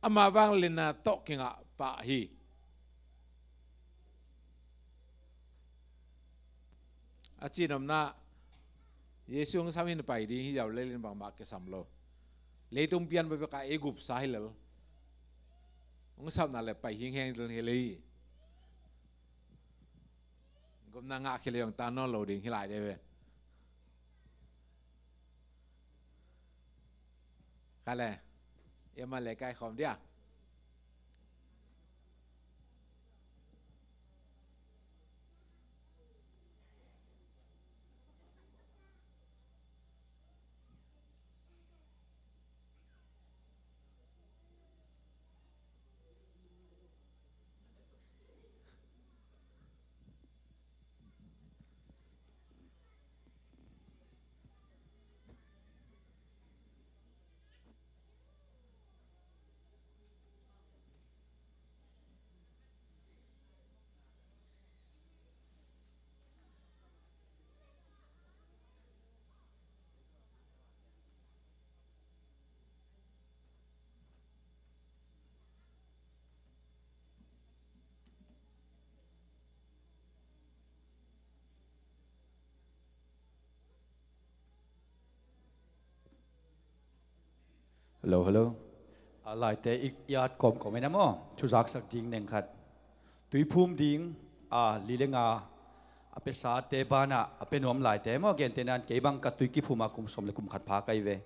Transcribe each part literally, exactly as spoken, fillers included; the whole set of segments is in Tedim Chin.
Ama vangliatna tawh kingah pah hi. A cihnopna, Jesu hong sam hi, na pai ding hi, zau lel in bangmah kisam lo. Leitung pian bekbek a ei gupsa hi lel. Hong sapna le pai hingheng ding hi lel hi. Gupna ngah khia le hong tan nawn lo ding hi lai de ve. Kha le, i man le kai khawm dia. Hello, hello. A laite i, i at kawmkawm in a maw, thuzaksak ding neng khat. Tuiphum ding, a, li le nga a piasate banah a pia nuam laite maw, gentehna in kei bang ka tui kiphum a kum sawm le kum khat pha ka hi ve.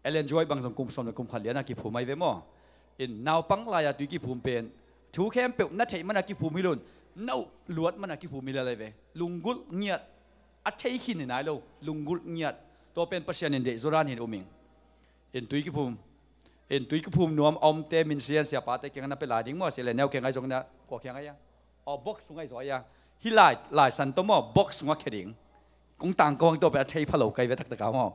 Ellen G. White bang zong kum sawm le kum khat lian a kiphum ahi ve maw. In naupang lai-a tui kiphum pen thu khempeuh na theih man a kiphum hi lo in, na uh luat man a kiphum hi lel ahi ve. Lunggulh ngiat, a thei khin hi nai lo, lunggulh ngiat. Tua pen Pasian in deih zaw dan hi in um ing. In tui kiphum, in tui kiphum nuam a omte, min sian siapate kiangah na pia lai ding maw, sia le neu kiangah zong na, kua kiangah ia? Aw, box sungah i zaw ia. Hih lai, Lai Siangtho maw, box sungah khia ding. Kong tangko hang, tua pen a thei pha lo ka hi ve taktak a maw.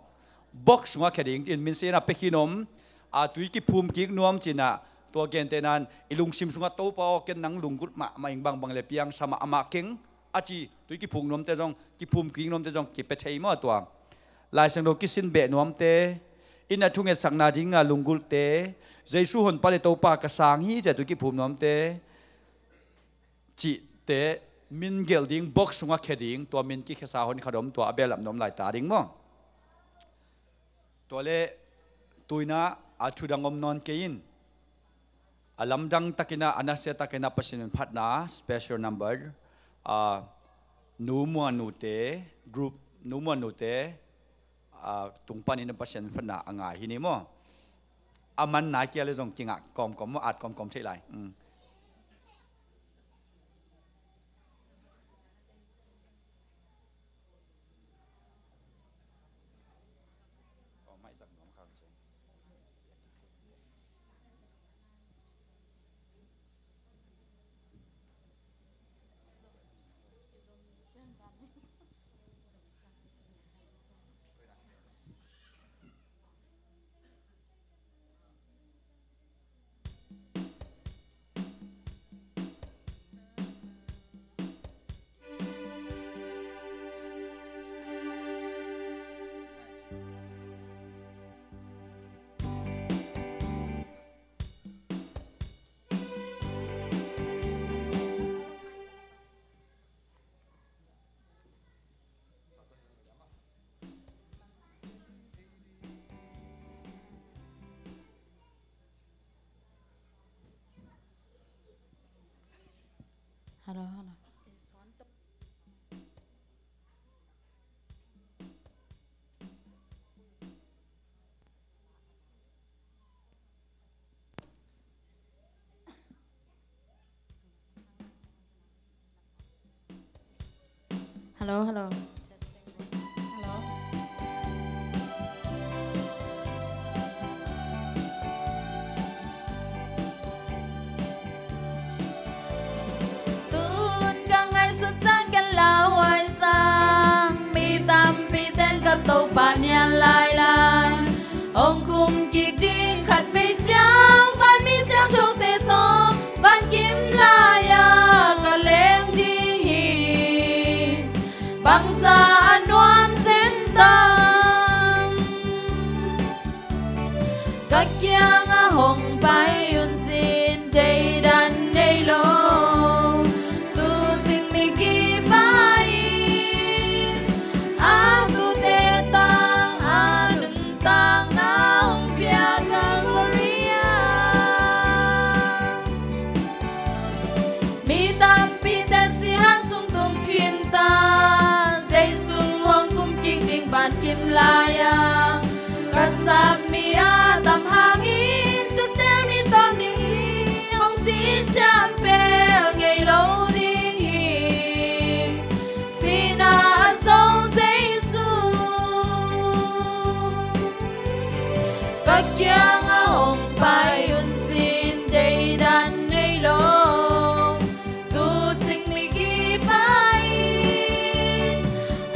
Box sungah khia ding, in min sian a pia khin om, a tui kiphum kik nuam ci-in ah, tua gentehna in i lungsim sungah Topa aw, ken nang lunggulh mahmah ing, bangbang le piangsa mahmah keng a ci, tui kiphum nuamte zong, kiphum kik nuamte zong kipia thei maw tua. Lai Siangtho kisin beh nuamte, inn a thungetsakna ding a lunggulhte, Jesu honpa le Topa ka sang hi ci-a tui kiphum nuamte, cihte min gelh ding, box sungah khia ding, tua min kikhiasa hon khat om, tua a behlap nuam lai ta ding maw. Tua leh tu-in ah a thu dang om nawn kei in, a lamdang takin ah, a nasia takin ah Pasian phatna special number, a, Nu Muanute group, Nu Muanute, a, tung panin Pasian phatna a ngai hi ni maw. A man nai kei leh zong kingah kawmkawm maw, at kawmkawm theih lai. Mm. Hello, hello. Hello, hello. Hello. Tun ka ngaihsut ciang ken lauhuai sang, mi tampi ten ka Topa nial lailai. Hong kum kik ding khatvei ciang, vanmi siangthote tawh van kim lai-ah ka leng ding hi. Bangza Kiangah hong pai un cin deidan nei lo, tu cing mi kipai in, a tute tang a nuntakna hong pia Calvary ah. Mi tampite sihan sung tung khinta, Jesu hong kum kik ding bankim lai-a ka sap mi a tam hangin ka tel mi tawm ding hi, hong ci ciam pel ngei lo ding hi. Sihna a so Jesu, ka kiangah hong pai un cin deidan nei lo, tu cing mi kipai in,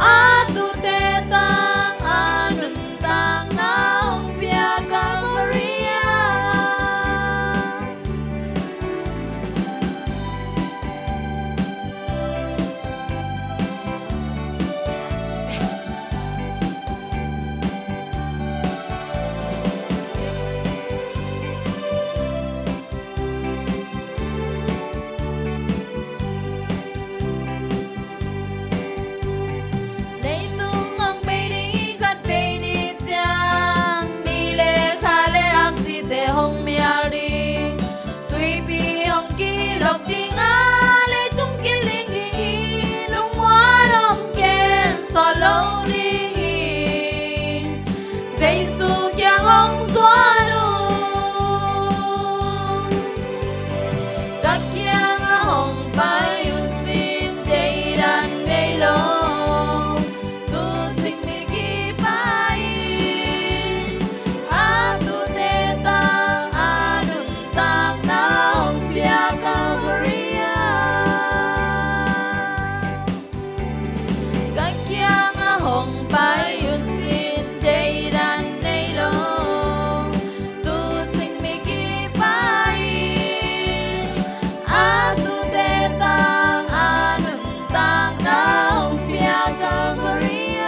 a tute tang a nuntakna hong pia Calvary ah. Leitung hong bei ding hi khat vei ni ciang, ni le kha le aksite hong mial ding. Tuipi hong kilok ding a, leitung kiling ding hi, lungmuan om ken sawt lo ding hi. Jesu kiang hong zuan un, ka kiangah hong pai un cin deidan nei lo, tu cing mi kipai in, a tute tang a nuntakna hong pia Calvary ah. Ka kiangah hong pai un cin deidan nei lo, tu cing mi kipai in, a tute tang a nuntakna hong pia Calvary ah.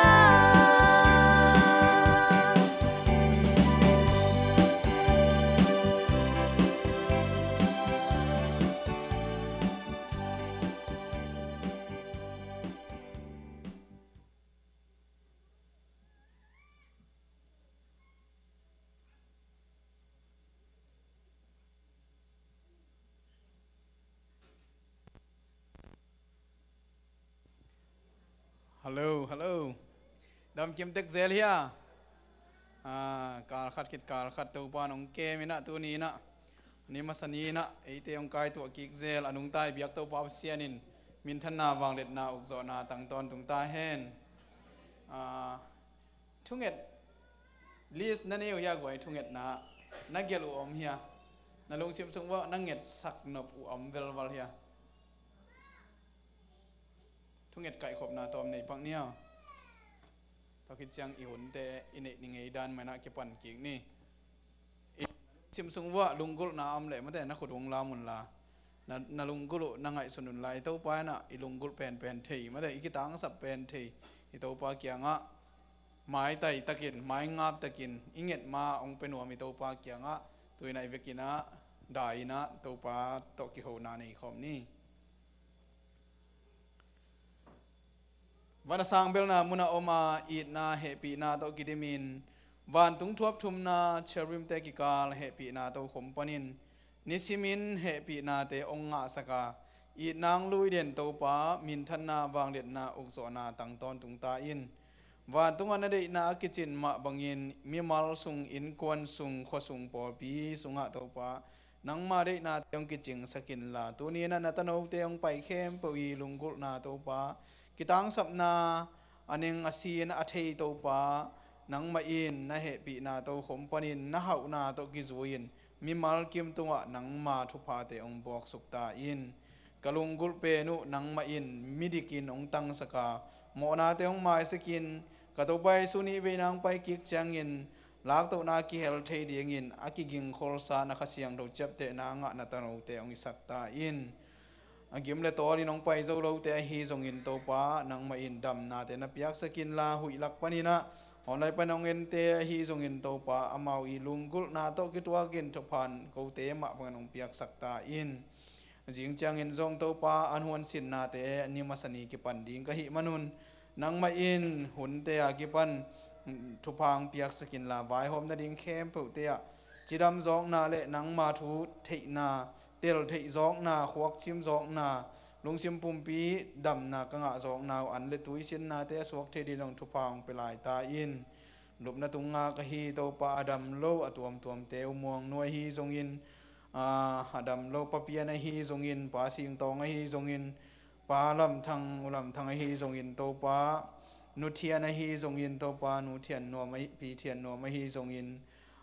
Hello, hello. Dam kim tek zel hia? Ah, kal khat khit kal khat Topa nong kem in ah, tuni in ah, ni masa ni in ah eite hong kaituah kik zel a nungta i biak Topa Pasian in minthanna vangliatna ukzawhna tang tawntung ta hen. Ah, thunget list na nei uh hia guai? Thungetna na gelh uh om hia? Na lungsim sung uah na ngetsak nop uh om velval hia? Thunget kaihkhopna tawm nei pak ni aw. Tua khit ciang i hunte i neih ni ngei dan mah in ah kipan kik ni. I lungsim sung uah lunggulhna om leh mate, na khut hong lam unla, na, na lunggulh uh na ngaihsun unla, i Topa in ah i lunggulh penpen thei mate, i kitangsap pen thei i Topa kiangah maitai takin, maingap takin i nget ma hong pia nuam i Topa kiangah tu in ah i vekin ah dai in ah Topa tawh kihona nei khawm ni. Van a sang belna munah om a, itna hehpihna tawh kidimin, vantung thuap thumna cherubimte kikal hehpihna tokhom panin nisimin hehpihnate hong ngahsak a, itna hong lui den Topa, minthanna vangliatna ukzawhna tang tawntung ta in. Vantungah na deihna a kicin mah bangin mimal sung, innkuan sung, khua sung, pawlpi sungah Topa, nangma deihnate hong kicingsak inla, tuni in ah na tanote hong pai khempeuh i lunggulhna Topa, kitangsapna a ning a sin a thei Topa, nangmah in na hehpihna tokhom panin na hauhna tawh kizui-in mimal kim tungah nangma thuphate hong buaksuk ta in. Ka lunggulh pen uh nangmah in midikin hong tangsak a, mawhnate hong maisakin, ka Topa Jesu nih veina hong pai kik ciangin laktohna kihel thei dingin a kigingkholsa na Kha Siangtho ciaptehna ngah na tanote hong hisak ta in. A gim le tawlin hong pai zo lote ahi zongin Topa, nangmah in damnate na piaksak inla, huih lak panin ah Online pan hong ente ahi zongin Topa, amau i lunggulhna tawh kituakin thupha kote mah bangin hong piaksak ta in. Zing ciangin zong Topa, an huansinnate ni masa ni kipan ding ka hih manun, nangmah in hunte a kipan thupha hong piaksak inla, vaihawm nading khempeuhte ah cidam zawkna le nangma thu theihna, tel theih zawkna, khuakcim zawkna, lungsim pumpi damna ka ngah zawkna uh an le tui sinnate a suak thei ding zong thupha hong pia lai ta in. Lupna tunga ka hi Topa, a dam lo a tuamtuamte uh, Muang Nu ahi zongin, a, a dam lo Pa Pian ahi zongin, Pa Sing Tawng ahi zongin, Pa Lam Thang, U Lam Thang ahi zongin Topa, Nu Thian ahi zongin Topa, Nu Thian Nuam ahi, Pi Thian Nuam ahi zongin,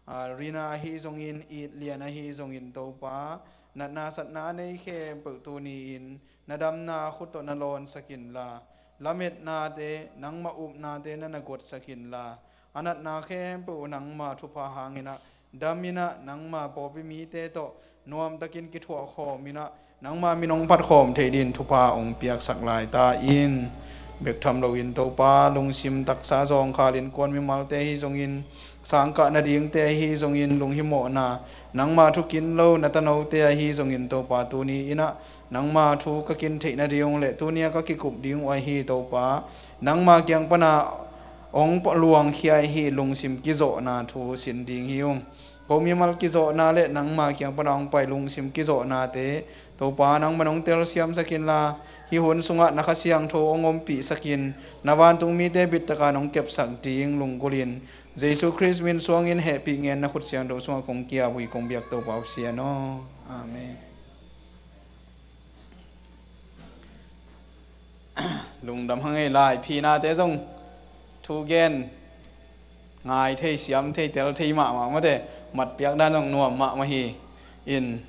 a, Rina ahi zongin, It Lian ahi zongin Topa, natna satna a nei khempeuh tuni-in na damna khut tawh na lawnsak inla, lametnate, nangmah upnate na na guatsak inla, a natna khempeuh uh nangma thupha hangin ah dam in ah, nangma pawlpi mite tawh nuamtakin kithuah khawm in ah, nangma min hong phat khawm thei dingin thupha hong piaksak lai ta in. Bek tham loin Topa, lungsim taksa zawngkhal innkuan mimalte ahi zongin, sangkah nadingte ahi zongin lunghimawhna, nangma thu kin lo na tanote ahi zongin Topa, tuni in ah nangma thu ka kin theih nading uh le tuni a ka kikup ding uh ahi Topa, nangma kiang pana hong luangkhia ahi lungsim kizawhna thu sin ding hi ung. Ko mimal kizawhna le nangma kiang pana hong pai lungsim kizawhnate Topa, nangman hong telsiamsak inla, hih hun sungah na Kha Siangtho hong ompihsak in, na vantung mite bittakin hong kepsak ding lunggulhin, Jesu Khrist min suangin hehpih ngen na khut siangtho sungah kong kiap uh hi, kong biak Topa uh Pasian aw. Amen. Lungdam hang ei, lai phinate zong thu gen ngai thei, siam thei, tel thei mahmah mate, mat piak dan zong nuam mahmah hi. In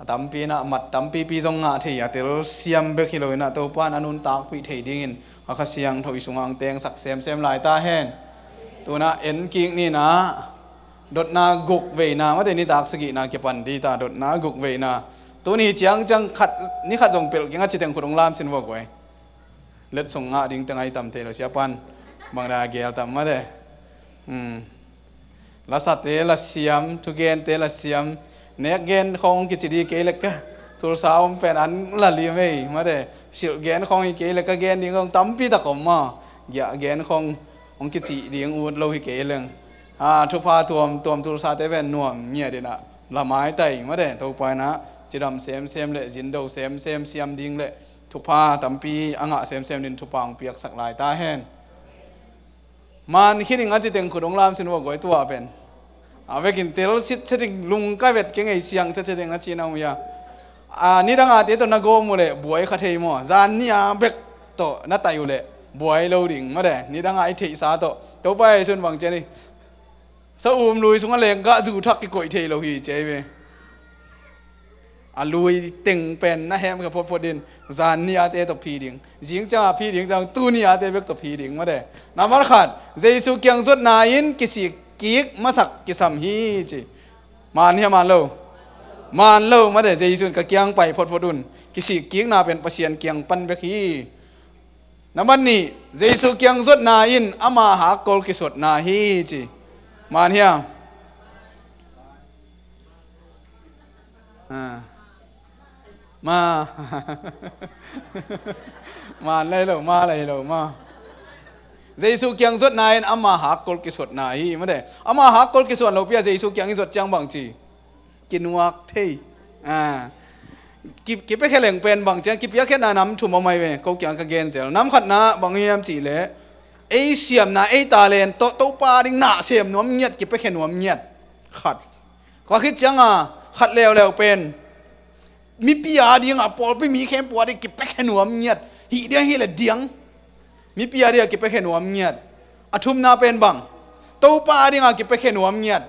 a tampi in ah mat tampipi zong ngah thei a, telsiam bek hi lo in ah Topa in a nuntakpih thei dingin a Kha Siangtho i sungah hong tengsak semsem lai ta hen. Tu in ah en kik ni in ah, dotna guk veina mate, nitak sagihna kipan ding ta, dotna guk veina. Tuni ciangciang khat, ni khat zong pelh keng a ci teng khut hong lamsin vua guai. Letsong ngah ding teng ahi tam thei lo, siapan bang dan a geel tam mate. Hmm. Lasate lasiam, thugente lasiam, nekgen khawng kici ding kei lek a, Tulsa om pen an la lim ei mate. Silh gen khawng hi kei lek a, gen ding khawng tampi tak om maw. Giah gen khawng hong kici ding ut lo hi kei leng. A, thupha tuamtuam Tulsate pen nuam ngiat in ah la maitai mate. Topa in ah cidam semsem le zindo semsem siam ding le thupha tampi a ngah semsem dingin thupha hong piaksak lai ta hen. Man khit ding a ci teng khut hong lamsin vua guai, tua pen a vekin tel sitset ding, lungka vet keng ei, siang sitset ding a ci na uh hia. A, nidang a te tawh na gawm uh leh buai kha thei maw. Zan ni a bek tawh na tai uh leh buai lo ding mate. Nidang a i theihsa tawh Topa Jesu in bang ci hiam, sa um lui sungah lenggah zu thak kikoih thei lo hi ci hi ve. A lui teng pen na hemkhia photphot in, zan ni a te tawh phi ding, zing ciang a phi ding, tuni a te bek tawh phi ding mate. Nambat khat, Jesu kiang zuatna in kisik kik masak kisam hi ci. Man hia man lo? Man lo mate. Jesu in ka kiang pai photphot un, kisik kikna pen Pasian kiang pan bek hi. Nambat nih, Jesu kiang zuatna in ama hakkol kisuatna hi ci. Man hia? Ah. Ma. Man lai lo, ma lai lo, ma. Jesu kiang zuatna in ama hakkol kisuatna hi mate. Ama hakkol kisuan lopi a Jesu kiang i zuat ciang bang ci? Kinuak thei. A, ki, kipiakhia leng pen bang ciang, kipiakhia na nam thum om ai ve, ko kiang ka gen zel. Nam khatna bang hiam cih leh, ei siamna, ei talent tawh Topa ding na sem nuam ngiat, kipiakhia nuam ngiat. Khat. Kua khit ciang a, khat leuleu pen mipi a ding a, pawlpi mi khempeuh a ding kipiakhia nuam ngiat. Hih ding hi leh diang. Mipi a ding a kipiakhia nuam ngiat. A thumna pen bang? Topa a ding a kipiakhia nuam ngiat.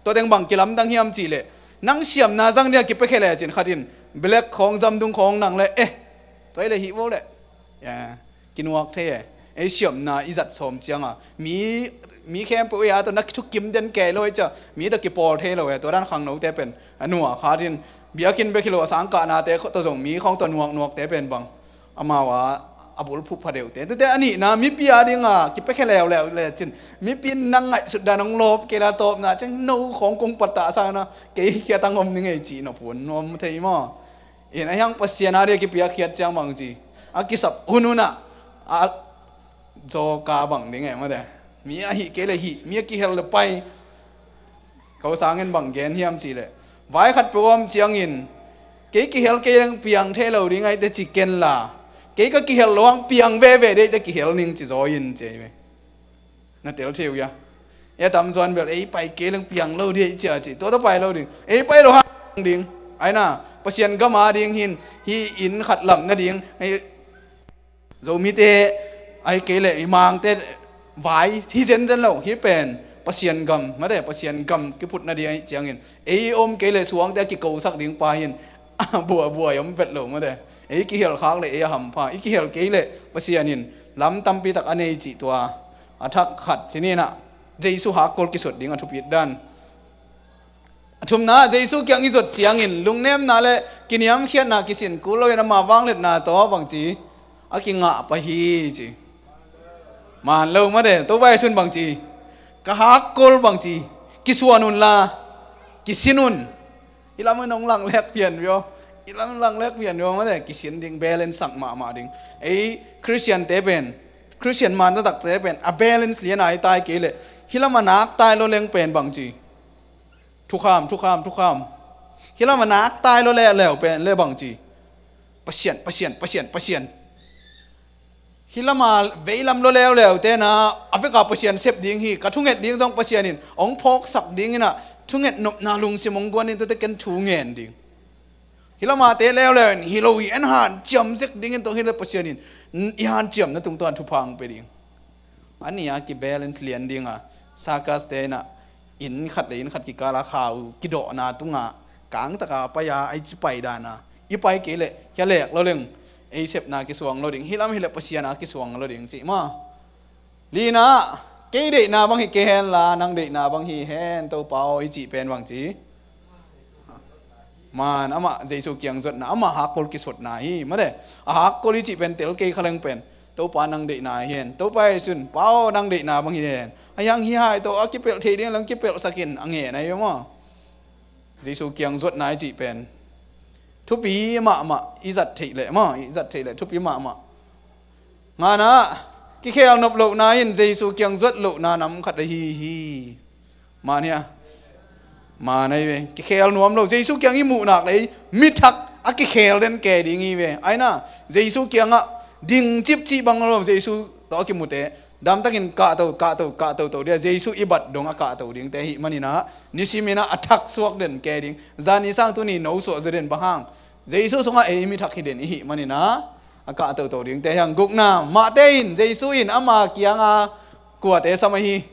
Tua teng bang kilamdang hiam cih leh, nang siamna zang ding a kipiakhia lecin khat in black khawng, zamdung khawng nang leh, eh, tua hi leh hih vo leh. Ya, kinuak thei e. Ei siamna i zat sawm ciang a, mi, mi khempeuh i a tawh na thukim den kei lo hi cia, mi tawh kipawl thei lo e. Tua dan khangnote pen a nuak khat in, biakinn bek hi lo a, sangkahnate tawh zong mi khawng tawh nuaknuakte pen bang? Amau a, a bulphuh pha deuhte. Tute a nihna, mipi a dinga kipiakhia leuleu lecin, mipi in nang ngaihsut dan hong lawp kei la tawpna ciang no khawng kong pattah sangin a kei khiat a ngom ning ei cih nop hun nuam thei maw? In a hiang Pasian a dia kipiakkhiat ciang bang ci, a kisap hunhun ah a zawka bang ding e mate. Mi a hih kei le hih, mi a kihel le pai. Ko sangin bang gen hiam cihleh, vai khat peuh om ciangin kei kihel kei leng piang thei lo ding aite ci ken la, kei ka kihel lo hang piang veve deihte kihel ning ci zaw in ci ei ve. Na tel thei uh ia? E tam zuan bel ei pai kei leng piang lo dih cia ci, tua tawh pai lo ding, ei pai lo hang ding. Aina Pasian gam a ding hin, hi inn khat lam nading, ei Zomite, ai kei leh i Mangte vai hi zenzen lo, hi pen Pasian gam mate, Pasian gam kiphut nading ahi ciangin ei om kei leh suangte a kikosak ding pa hin a buabuai om vet lo mate. Ei kihel khak leh ei a hampha, i kihel kei leh Pasian in lam tampi tak a nei cih tua a thak khat ci ni. Jesu hakkol kisut ding a thupit dan. A thumna, Jesu kiang i zot ciangin lungnemna le kiniamkhiatna kisin kul loin ama vangliatna tawh bangci a kingah pah hi ci. Man lo mate, Topa Jesu in bangci, ka hakkol bangci, kisuan unla kisin un. Hi lam in hong langlek pian vio, hi lam in langlek pian vio mate, kisin ding, balance sak mahmah ding. Ei Christian te pen, Christian man taktakte pen a balance lian a i tai kei leh hi lam a nak tai lo leng pen bangci, thukham, thukham, thukham. Hi lam a nak tai lo leuleu pen le bangci, Pasian, Pasian, Pasian, Pasian. Hi lam a veilam lo leuleu tena a veka Pasian sep ding hi, ka thunget ding zong Pasian in hong phawksak ding in a, thunget nopna lungsim hong guan in tute ken thu ngen ding. Hi lam a te leuleu in hi lo hi, en hanciam zek ding in tawh hi le Pasian in i hanciamna tungtawn thupha hong pe ding. A ni a kibalance lian ding a, circus te in a, inn khat le inn khat kikal a khau kidawhna tungah kang taka pai a, ei ci pai dan a i pai kei leh hi a lek lo leng ei sepna kisuang lo ding, hi lam hi leh Pasian a kisuang lo ding cih maw? Lina, kei deihna bang hi kei hen la nang deihna bang hi hen Topa aw i cih pen bangci, man, amah Jesu kiang zotna, amah hakkol kisutna hi mate. A hakkol i cih pen tel kei kha leng pen Topa nang deihna hi hen, Topa Jesu in Pa aw nang deihna bang hi hen, a hiang hi hai tawh a kipelh thei ding leng kipelhsak in a ngen ahi ve maw? Jesu kiang zotna i cih pen thupi mahmah, i zat theih leh maw, i zat theih leh thupi mahmah. Ngana, kikhel nop lohna in Jesu kiang zuat lohna nam khat ahi hi. Man hia? Man ahi ve. Kikhel nuam lo. Jesu kiang i muhnak le ei mi thak a kikhel den ke ding hi ve. Aina, Jesu kiangah ding cipcih bang lo. Jesu tawh a kimute damtakin kahto, kahto, kahto to dia Jesu i bat dong a kahto dingte ahi maninah nisiminah a thak suak den ke ding. Zani sang tuni no suah zu den bang hang? Jesu sungah ei mi thak hi den i hih maninah a kah toto dingte hiang gukna. Mahte in Jesu in ama kianga kuate sam ahi?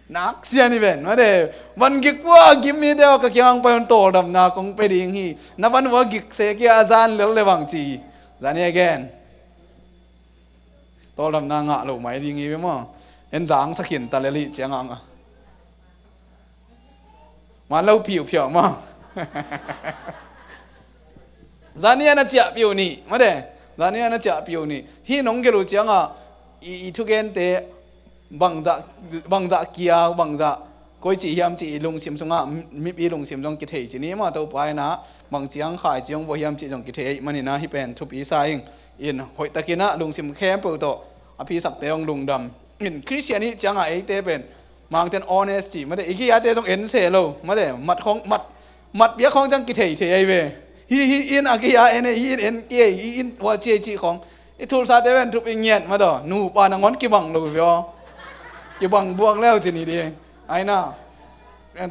Nak sian hi ven mate. Van gik pua gim hi deuh ka kiang pai un tawldamna kong pe ding hi. Na van ua gik se kia a zan lel le bang ci. Zani again. Tawldamna ngah lo mai ding hi ve maw? En zang sakhin ta lel hi ciang ang a. Man lo piupiau maw? Zani a na ciah piu ni mate. Zani a na ciah piu ni. Hi nong gelu cianga i, i thugente bangzah, bangzah kia, bangzah koi ci hiam ci i lungsim sungah, mipi lungsim zong kithei ci ni maw? Topa ina bang ciang khai ciang vua hiam ci zong kithei maninah hi pen thupi sa ing. In hoihtakinah lungsim khempeuh tawh a phisakte hong lungdam in Christian hi cianga eite pen Mangten honest ci mate, i gei-ate zong en se lo mate, mat khong, mat, mat piak khong ciang kithei thei ahi ve. Hi, hi in a gei-a en e, hi in en kei, hi in ua ci ei cih khong. I thulsate ven thup i ngiat mate, nupa nangawn kibang lo ve aw. Kibang buang leu ci ni ding. Aina.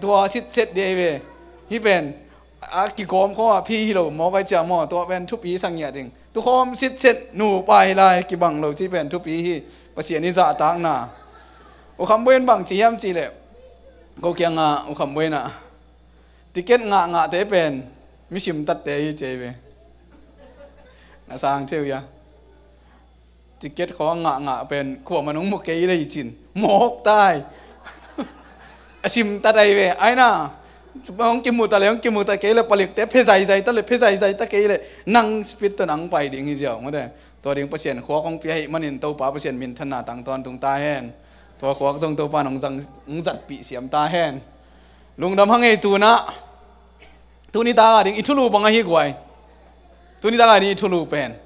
Tua sitset ding ahi ve. Hi pen a kikawm khawng a phi hi lo mawk ai cia maw, tua pen thupi sa ngiat ding. Tukhawm sitset nupa hi lai kibang lo ci pen thupi hi. Pasian i zahtakna. U Kham Buai in bang ci hiam ci leh, ko kianga U Kham Buai inah ticket ngahngahte pen mi simtatte hi ci ei ve. Na sang theu ia. Ticket khawng a ngahngah pen kuamah nong mu kei lei cin mawk tai. A simtat ahi ve. Aina Hong kimu ta le, hong kimu ta kei le, palikte phe zaizai ta le, phe zaizai ta kei le, nang speed tawh nang pai ding hi ziau mate. Tua ding Pasian khuak hong pia hi manin Topa Pasian minthanna tang tawntung ta hen. Tua khuak zong Topa nong zang, hong zatpih siam ta hen. Lungdam hang ei tunah. Tuni taka ding i thulu bang ahi guai. Tuni taka ding i thulu pen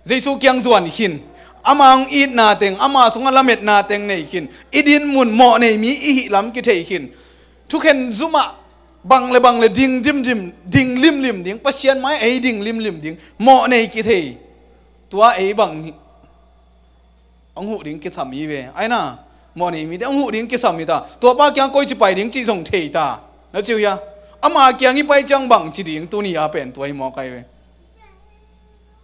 Jesu kiang zuan khin. Ama hong itna teng, ama sungah lametna teng nei khin. I dinmun mawh nei mi i hih lam kithei khin. Thukhen zumah bang le bang le ding dimdim, ding limlim ding, Pasian mai ei ding limlim ding, mawh nei kithei. Tua ei bang hi. Hong huh ding kisam hi ve. Aina, mawh nei mite hong huh ding kisam hi ta. Tua pa kiang koi ci pai ding cih zong thei ta. Na ci uh hia? Ama kiang i pai ciang bang ci ding tuni a pen tua hi mawk ai ve.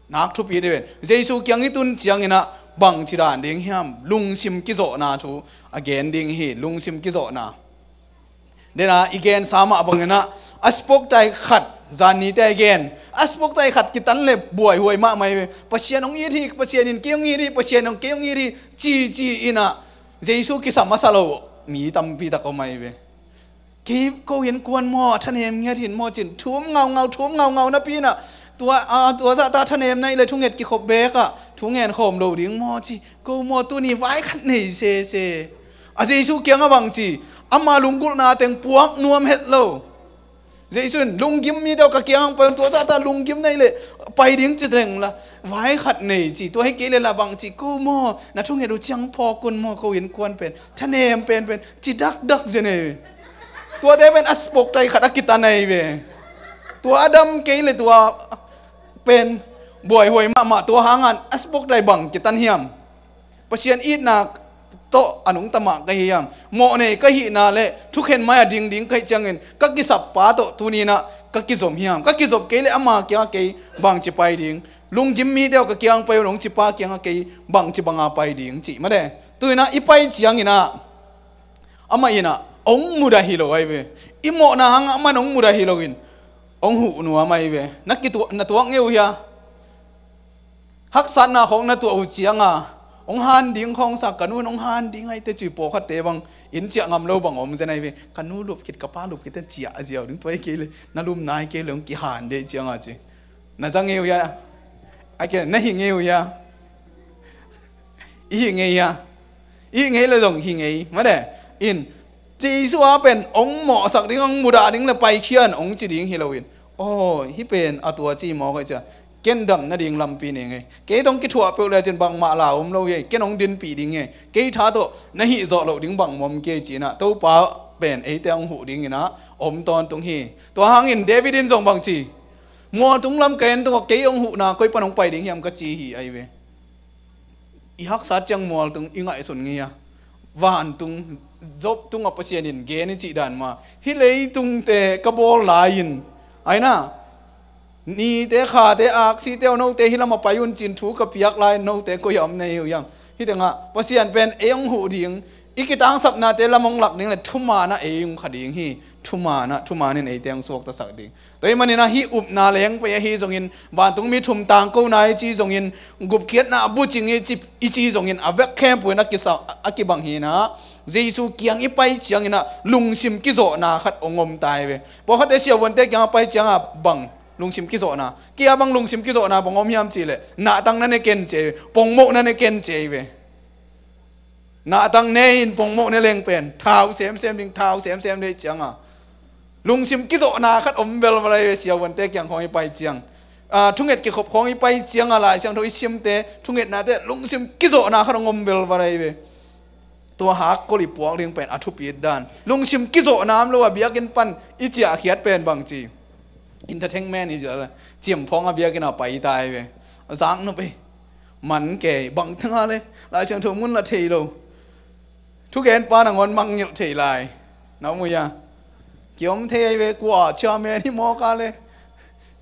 Nak thupi dih ven. Jesu kiang i tun cianginah bang ci dan ding hiam? Lungsim kizawhna thu a gen ding hi, lungsim kizawhna. Dena i gensa mah banginah a spoktai khat, zannite a i gen. A spoktai khat kitan le buaihuai mahmah hi ve. Pasian hong it hi, Pasian in kei hong it hi, Pasian hong kei hong it hi, ci ci inah Jesu kisam a sa lo mi tampi tak om ahi ve. Kei ko innkuan maw, a thanem ngiat hin maw cin, thum ngaungau, thum ngaungau napi inah tua, a, tua zahta thanem naih le thunget kikhop bekah thu ngen khawm lo ding maw ci, ko maw tuni vai khat nei sese. A Jesu kiangah bang ci, ama lunggulhna teng puak nuam het lo. Jesu in lunggim mite aw ka kiang pai un, tua zahta lunggim naih le pai ding ci teng la vai khat nei ci, tua hi kei le la bang ci, ko maw na thunget uh ciang phawk un maw, ko innkuan pen thanem penpen ci dakdak zen ei ve. Tuate pen a spoktai khat a kitan ei ve. Tua a dam kei le tua pen buaihuai mahmah, tua hangan a spoktai bang kitan hiam? Pasian itna tawh a nungta mah ka hi hiam? Mawh nei ka hihna le thukhen mai a dingding ka hih ciangin ka kisap pa tawh tuninah ka kizom hiam? Ka kizop kei le ama kiangah kei bangci pai ding? Lunggim mite aw ka kiang pai un hong ci pa kiangah kei bangci banga pai ding cih mate. Tuinah i pai cianginah amah inah hong mudah hi lo ahi ve. I mawhna hangah amah in hong mudah hi loin hong huh nuam ahi ve. Na kituak, na tuak ngei uh hia? Haksatna khawng na tuah uh cianga hong han ding khawng sa, ka nu in hong han ding ahi teh ci, pawlkhatte bang inn ciah ngam lo bang om zen ahi ve. Ka nu lup khit, ka pa lup khit teh ciah a ziau ding, tua hi kei le na lum nai kei le hong kihan deh cianga ci. Na za ngei uh hia? A kei na hih ngei uh hia? I hih ngei hia? I hih ngei le zong hih ngei mate. In Jesu a pen hong mawhsak ding, hong mudah ding le paikhia in hong ci ding hi loin, aw hih pen a tua ci mawk ahi cia, ken dam nading lampi nei ngei. Kei tawh kithuah peuh le cin bangmah la om lo hi, ken hong dinpih ding hi. Kei tha tawh na hih zawh loh ding bang mawk kei cinah Topa pen eite hong huh dinginah om tawntung hi. Tua hangin David in zong bang ci, mualtung lam ka en tungah kei hong huhna koi pan hong pai ding hiam ka ci hi ahi ve. I haksat ciang mualtung i ngaihsun ngei a, vantung Job tungah Pasian in gen i cih dan mah, hih leitungte ka bawl lai-in, aina, nite khate aksite aw, note hih lamah pai un cin thu ka piak lai-in note koi a om na hi uh hiam? Hih tengah Pasian pen ei hong huh ding, i kitangsapnate lam hong lak ding le thumanah ei hong kha ding hi. Thumanah, thumanin eite hong suaktasak ding. Tua hih maninah hih upna leng pei ahi zongin, vantungmi thum tangkona i ci zongin, gupkhiatna a bucing i ci, i ci zongin, a vek khempeuh in a kisa, a kibang hinah, Jesu kiang i pai cianginah lungsim kizawhna khat hong om ta hi ve. Pawlkhatte siavuante kiangah pai ciangah bang lungsim kizawhna, kia bang lungsim kizawhna bang om hiam cihleh, nahtang na ne ken ci hi ve, pongmoh na ne ken ci hi ve. Nahtang ne in pongmoh ne leng pen thau semsem ding, thau semsem ding cianga lungsim kizawhna khat om velval ahi ve. Siavuante kiang khawng i pai ciang, a, thunget kikhop khawng i pai cianga Lai Siangtho i simte thungetnate lungsim kizawhna khat hong om velval ahi ve. Tua hakkol i puak ding pen a thupit dan, lungsim kizawhna om lo a biakinn pan i ciahkhiat pen bangci, entertainment i ciah, cimphawng a biakinn a pai ta ahi ve. A zaknop ei. Man kei bang tengah le Lai Siangtho mun la thei lo. Thugenpa nangawn mangngilh thei lai. Na um uh hia? Kiom thei ahi ve, kua chairman hi mawka le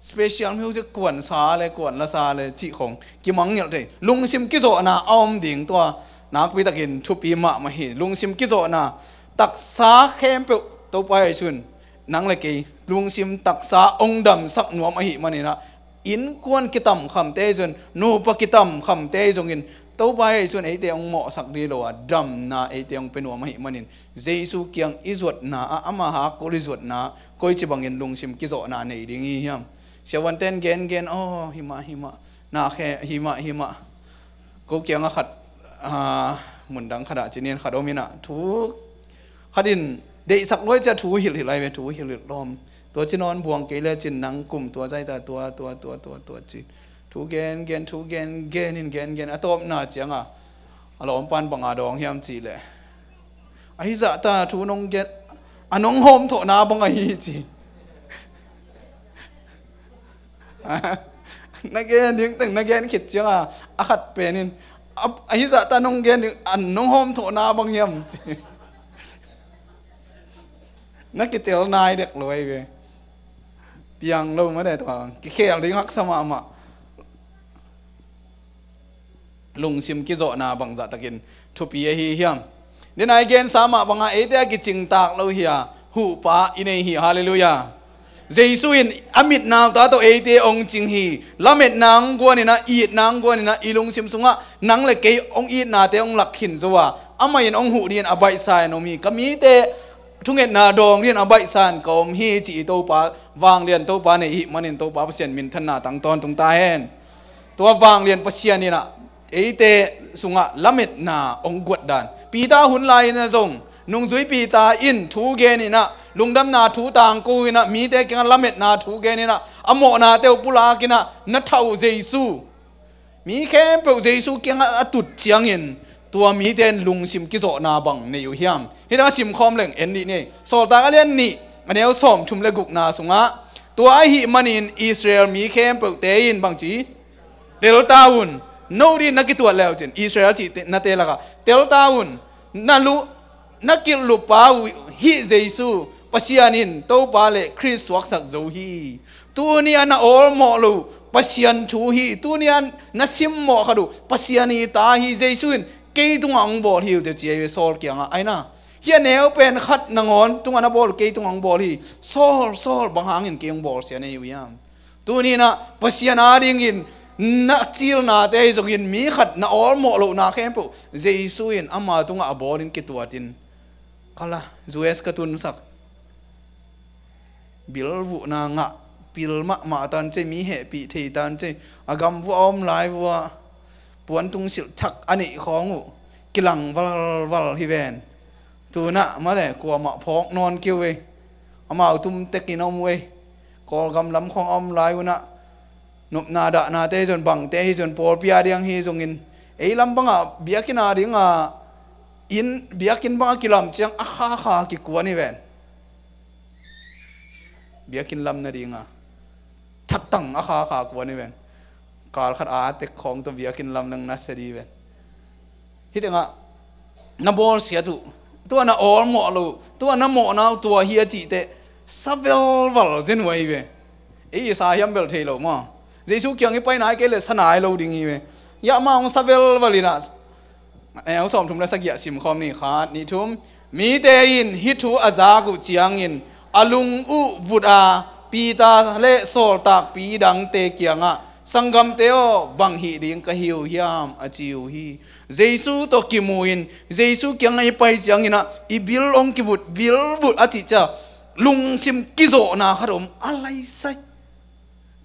special music kuansa le kuan lasa le cih khong kimangngilh thei. Lungsim kizawhna a om ding tua nakpitakin thupi mahmah hi. Lungsim kizawhna taksa khempeuh Topa Jesu in nang le kei lungsim taksa hong damsak nuam ahih maninah innkuan kitamkhamte zong, nupa kitamkhamte zongin Topa Jesu in eite hong mawhsak dih lo a, damna eite hong pia nuam ahih manin, Jesu kiang i zuatna ah, ama hakkul i zuatna ah, koici bangin lungsim kizawhna nei ding i hi hiam? Siavuante'n gengen, aw, himah, himah, na khe, himah, himah. Ko kiangah khat, ah, mundang khatah cinin khat om inah, thu khat in deihsak luai cia thu hilhhilh ai ve, thu hilhhilh lawm. Tua ci nawn buang kei le cin nang kum tua zaita tua, tua, tua, tua, tua ci. Thu gengen, thu gengen in gengen, a tawpna cianga a lawmpan banga dawng hiam cih leh, ahi zahta thu nong gen, a nong hawmthawhna bang ahi ci. Na gen ding teng na gen khit cianga a khat pen in, a, ahi zahta nong gen ding, a nong hawmthawhna bang hiam ci. Na kitel nai dek luai ve. Piang lo mah deh tua, kikhel ding haksa mahmah. Lungsim kizawhna bangzah takin thupi ahi hiam? Denai gensa mah banga eite a kicingtak lo hi a, huhpa i nei hi. Halleluiah. Jesu in a mitnauta tawh eite hong cing hi. Lametna hong guaninah, itna hong guaninah, i lungsim sungah nang le kei hong itnate hong lak khin zo a, amah in hong huh dingin a baihsa in om hi. Ka mite thungetna dawng dingin a baihsa in ka om hi, ci i Topa, vanglian Topa nei ihih manin Topa Pasian minthanna tang tawntung ta hen. Tua vanglian Pasian inah eite sungah lametna hong guat dan. Peter hun lai inah zong, nungzui Peter in thu gen inah, lungdamna thu tangko inah, mite kiangah lametna thu gen inah, a mawhnate uh pulak inah, na thah uh Jesu. Mi khempeuh Jesu kiangah a tut ciangin, tua mite in lungsim kizawhna bang nei uh hiam? Hih tengah simkhawm leng en dih ni. Sawltak a lian nih, a neu sawmthum le gukna sungah, tua ahih manin Israel mi khempeuhte in bangci, telta un. No dih na kituat le uh cin, Israel cih te, nate lakah telta un. Na lu, na kilhlupa uh hih Jesu Pasian in Topa le Khrist suaksak zo hi. Tuni a na awlmawh lo Pasian thu hi. Tuni a na simmawh khat uh Pasian i ta hi. Jesu in kei tungah hong bawl hi uh teh ci a hi ve Saul kiangah. Aina, hih a neu pen khat nangawn tungah na bawl, kei tungah hong bawl hi. Saul, Saul, bang hangin kei hong bawlsia na hi uh hiam? Tuni inah Pasian adingin na cilnate ahi zongin mi khat na awlmawh lohna khempeuh Jesu in ama tungah a bawlin kituatin, kala U S ka tunsak, bilvuhna ngah pil mahmah tan cei, mi hehpih thei tan cei, a gam vuah a om lai vuah puantung silh thak a neih khawng uh kilang valval hi ven. Tunah mate kuamah phawk nawn kei uh ei. Amau tum tekin a om uh ei. Kawlgam lam khawng a om lai unah nopna dahnate hi zon, bangte hi zon, pawlpi a diang hi zongin, ei lam bangah biakinn a dinga, inn, biakinn bangah kilam ciang a khakha kikuan hi ven. Biakinn lam nadinga thattang a khakha kuan hi ven. Kal khat a tek khawng tawh biakinn lam nang nasia dih ven. Hih tengah na bawlsiat uh, tua na awlmawh lo, tua na mawhna uh tua hi a cihteh sa velval zen uh ahi ve. Ei i sa hiam bel thei lo maw? Jesu kiang i pai nai kei le sa nai lo ding hi ve. Hiah mah hong sa velval inah, eh, hong sawmthum le sagiah simkhawm ni, khat, nih, thum. Mite in hih thu a zak uh ciangin a lung uh vut a, Peter le sawltakpi dangte kiangah, sanggamte aw, bang hih ding ka hi uh hiam, a ci uh hi. Jesu tawh kimu in, Jesu kiangah i pai cianginah i bil hong kivut, bilvut a cih cia, lungsim kizawhna khat om a laisai.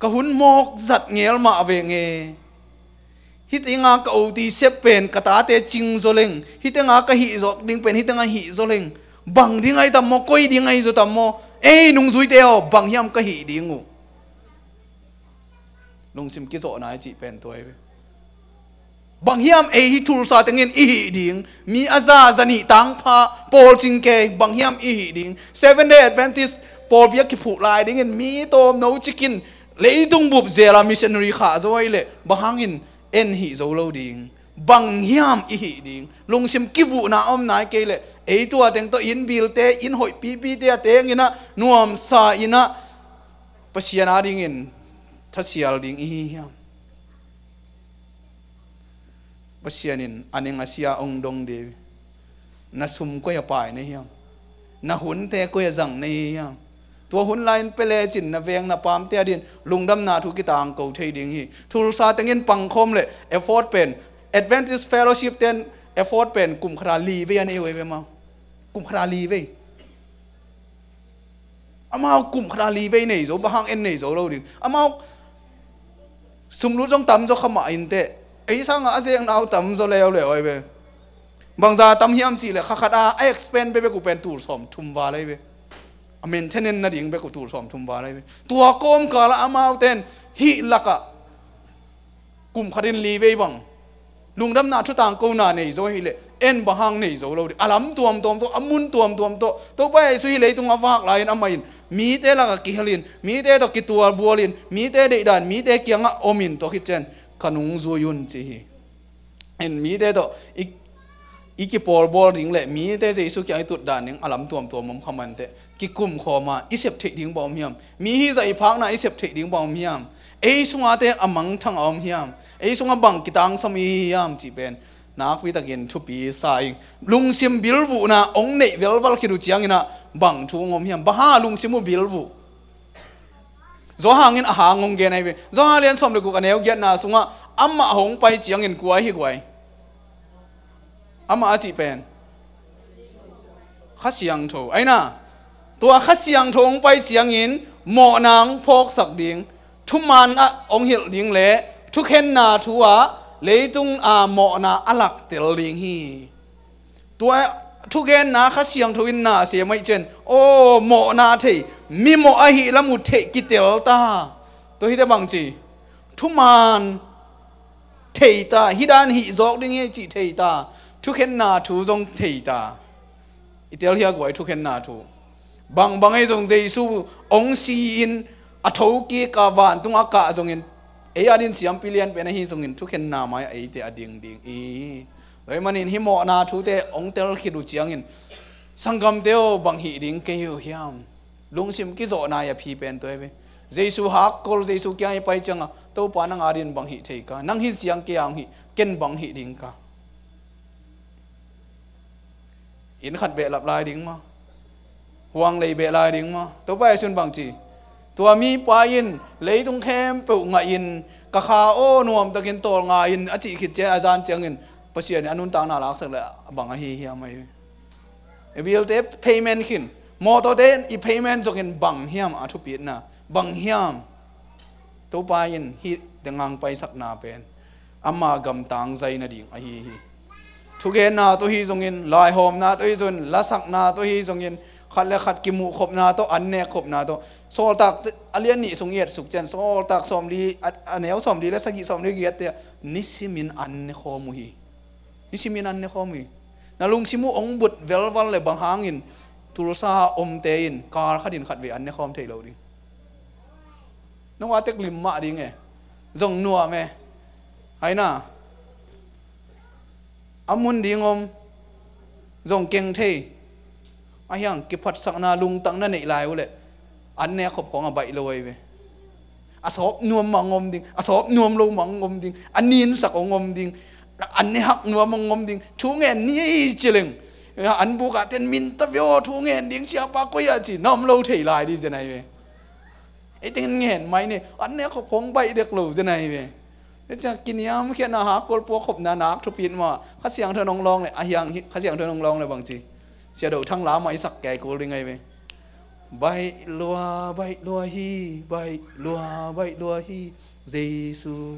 Ka hun mawk zat ngel mah veng e. Hih tenga ka oti sep pen ka tate cing zaw leng, hih tenga ka hih zawk ding pen hih tenga hih zaw leng, bang ding ahi tam maw, koi ding ahi zaw tam maw? Ei nungzuite aw, bang hiam ka hih ding uh? Lungsim kizawhna i cih pen tua hi ve. Bang hiam ei hih thulsa tengin i hih ding? Mi a za, za nih tangpha, pawlcing kei, bang hiam i hih ding? Seven Day Adventist pawlpi a kiphuh lai dingin mi tawmno cikin leitung bup zela missionary khah zo ahih leh bang hangin en hih zo lo ding? Bang hiam i hih ding? Lungsim kivuhna om nai kei leh ei tua teng tawh inn bilte, inn hoih pipite a tenginah nuamsa inah Pasian adingin thasial ding i hi hiam? Pasian in a ning a sia hong dong dih. Na sum koi a pai na hiam? Na hunte koi a zang na hi hiam? Tua hun lai-in pia lecin na veng na pamte adin lungdamna thu kitangko thei ding hi. Thulsa tengin pangkhawm le effort pen Adventist Fellowship ten effort pen kum khat a li vei a nei uh ei ve amau. Kum khat a li vei. Amau kum khat a li vei nei zo, bang hang en nei zo lo ding. Amau sumlut zong tam zaw kha mah inteh. Ei sangah a zengna uh tam zaw leuleu ei ve. Bangza tam hiam cih leh kha khat a a expend bekbek uh pen tul sawm thum val ei ve. A maintenance nading bek uh tul sawm thum val ei ve. Tua kawmkal ah amau ten hih lakah kum khat in li vei bang lungdamna thutang kona nei zo hileh en bang hang nei zo lo ding. A lam tuamtuam tawh, a mun tuamtuam tawh, Topa Jesu hih leitung a vak lai-in amah in mite lakah kihel in, mite tawh kitualbual in, mite deihdan mite kiangah om in, tua khit ciang ka nung zui un ci hi. En mite tawh i, i kipawlbawl ding le mite Jesu kiang i tut dan ding a lam tuamtuam om kha mah inteh. Kikum khawm a i sep theih ding bang om hiam? Mi hih zah i phakna i sep theih ding bang om hiam? Ei sungah te a mangthang a om hiam? Ei sungah bang kitangsam i hi hiam cih pen nakpi takin thupi sa ing. Lungsim bilvuhna hong neih velval khit uh ciangin ah bang thu hong om hiam? Bang hang lungsim uh bilvuh? Johan in a hang hong gen ahi ve. Johan lian sawm le guk a neu giatna sungah amah hong pai ciangin kua ahi guai? Amah a cih pen Kha Siangtho ahi na. Tua Kha Siangtho hong pai ciangin mawhna hong phawksak ding, thuman ah hong hilh ding le thukhenna thu ah leitung a mawhna a laktel ding hi. Tua thugenna Kha Siangtho in na sem ahih ciang, aw, mawhna thei, mi mawh ahih lam uh thei kitel ta. Tua hite bang ci? Thuman thei ta, hih dan hih zawk ding hi cih thei ta, thukhenna thu zong thei ta. I tel hia guai thukhenna thu? Bangbang ahi zong Jesu hong si-in a thokik a vantung a kah zongin, ei adin siampi lianpen ahi zongin thukhenna mai-ah eite a ding ding i. Tua ahih manin hih mawhna thute hong tel khit uh ciangin, sanggamte aw, bang hih ding kei uh hiam? Lungsim kizawh nai a phi pen tua hi ve. Jesu hakkol, Jesu kiang i pai ciangah, Topa, nang adin bang hih thei ka? Nang hih ciang kei a hong hih, ken bang hih ding ka? Inn khat behlap lai ding maw? Huang lei beh lai ding maw? Topa Jesu in bang ci? Tua mipa in leitung khempeuh ngahin, ka kha aw nuamtakin tawlnga in a cih khit ciang a zan ciangin Pasian in a nuntakna laksak le bang ahi hiam ahi? I bilte payment khin, mawtawte i payment zongin bang hiam a thupitna? Bang hiam? Topa in hih tengah hong paisakna pen ama gamtang zai nading ahi hi. Thugenna tawh hi zongin, laihawmna tawh hi zongin, lasakna tawh hi zongin, khat le khat kimuhkhopna tawh, an nekkhopna tawh, Sawltak a lian nih sung i etsuk ciang, Sawltak sawmli, a, a neu sawmli le sagih, sawmli giatte nisimin an nekhawm uh hi. Nisimin an nekhawm uh hi. Na lungsim uh hong but velval le bang hangin Tulsa omte in kal khatin khatvei an nekhawm thei lo ding? Nong a tek lim mah ding e. Zong nuam e. Hai na. A mun ding om. Zong keng thei. A hiang kiphatsakna lungtang na neih lai uh leh an nek khop khawng a baih lo ahi ve. A sawp nuam mah hong om ding, a sawp nuam lo mah hong om ding, a ninsak hong om ding. An ne hak nuam hong om ding. Thu ngen ni ei ci leng, an bukah ten min ta vio, thu ngen ding siapa koi ah ci na om lo thei lai ding zen ahi ve. Ei teng ngen mai ni, an ne khop khawng baih dek lo zen ahi ve. Ei ciang kiniamkhiatna, hakkol puak khopna nak thupit mah, Kha Siangtho in hong lawng le, a hiang hi, Kha Siangtho in hong lawng le bang ci? Sia Do Thang lam ah i sak kei kul ding ahi ve. Baih lua, baih lua hi, baih lua, baih lua hi, Jesu.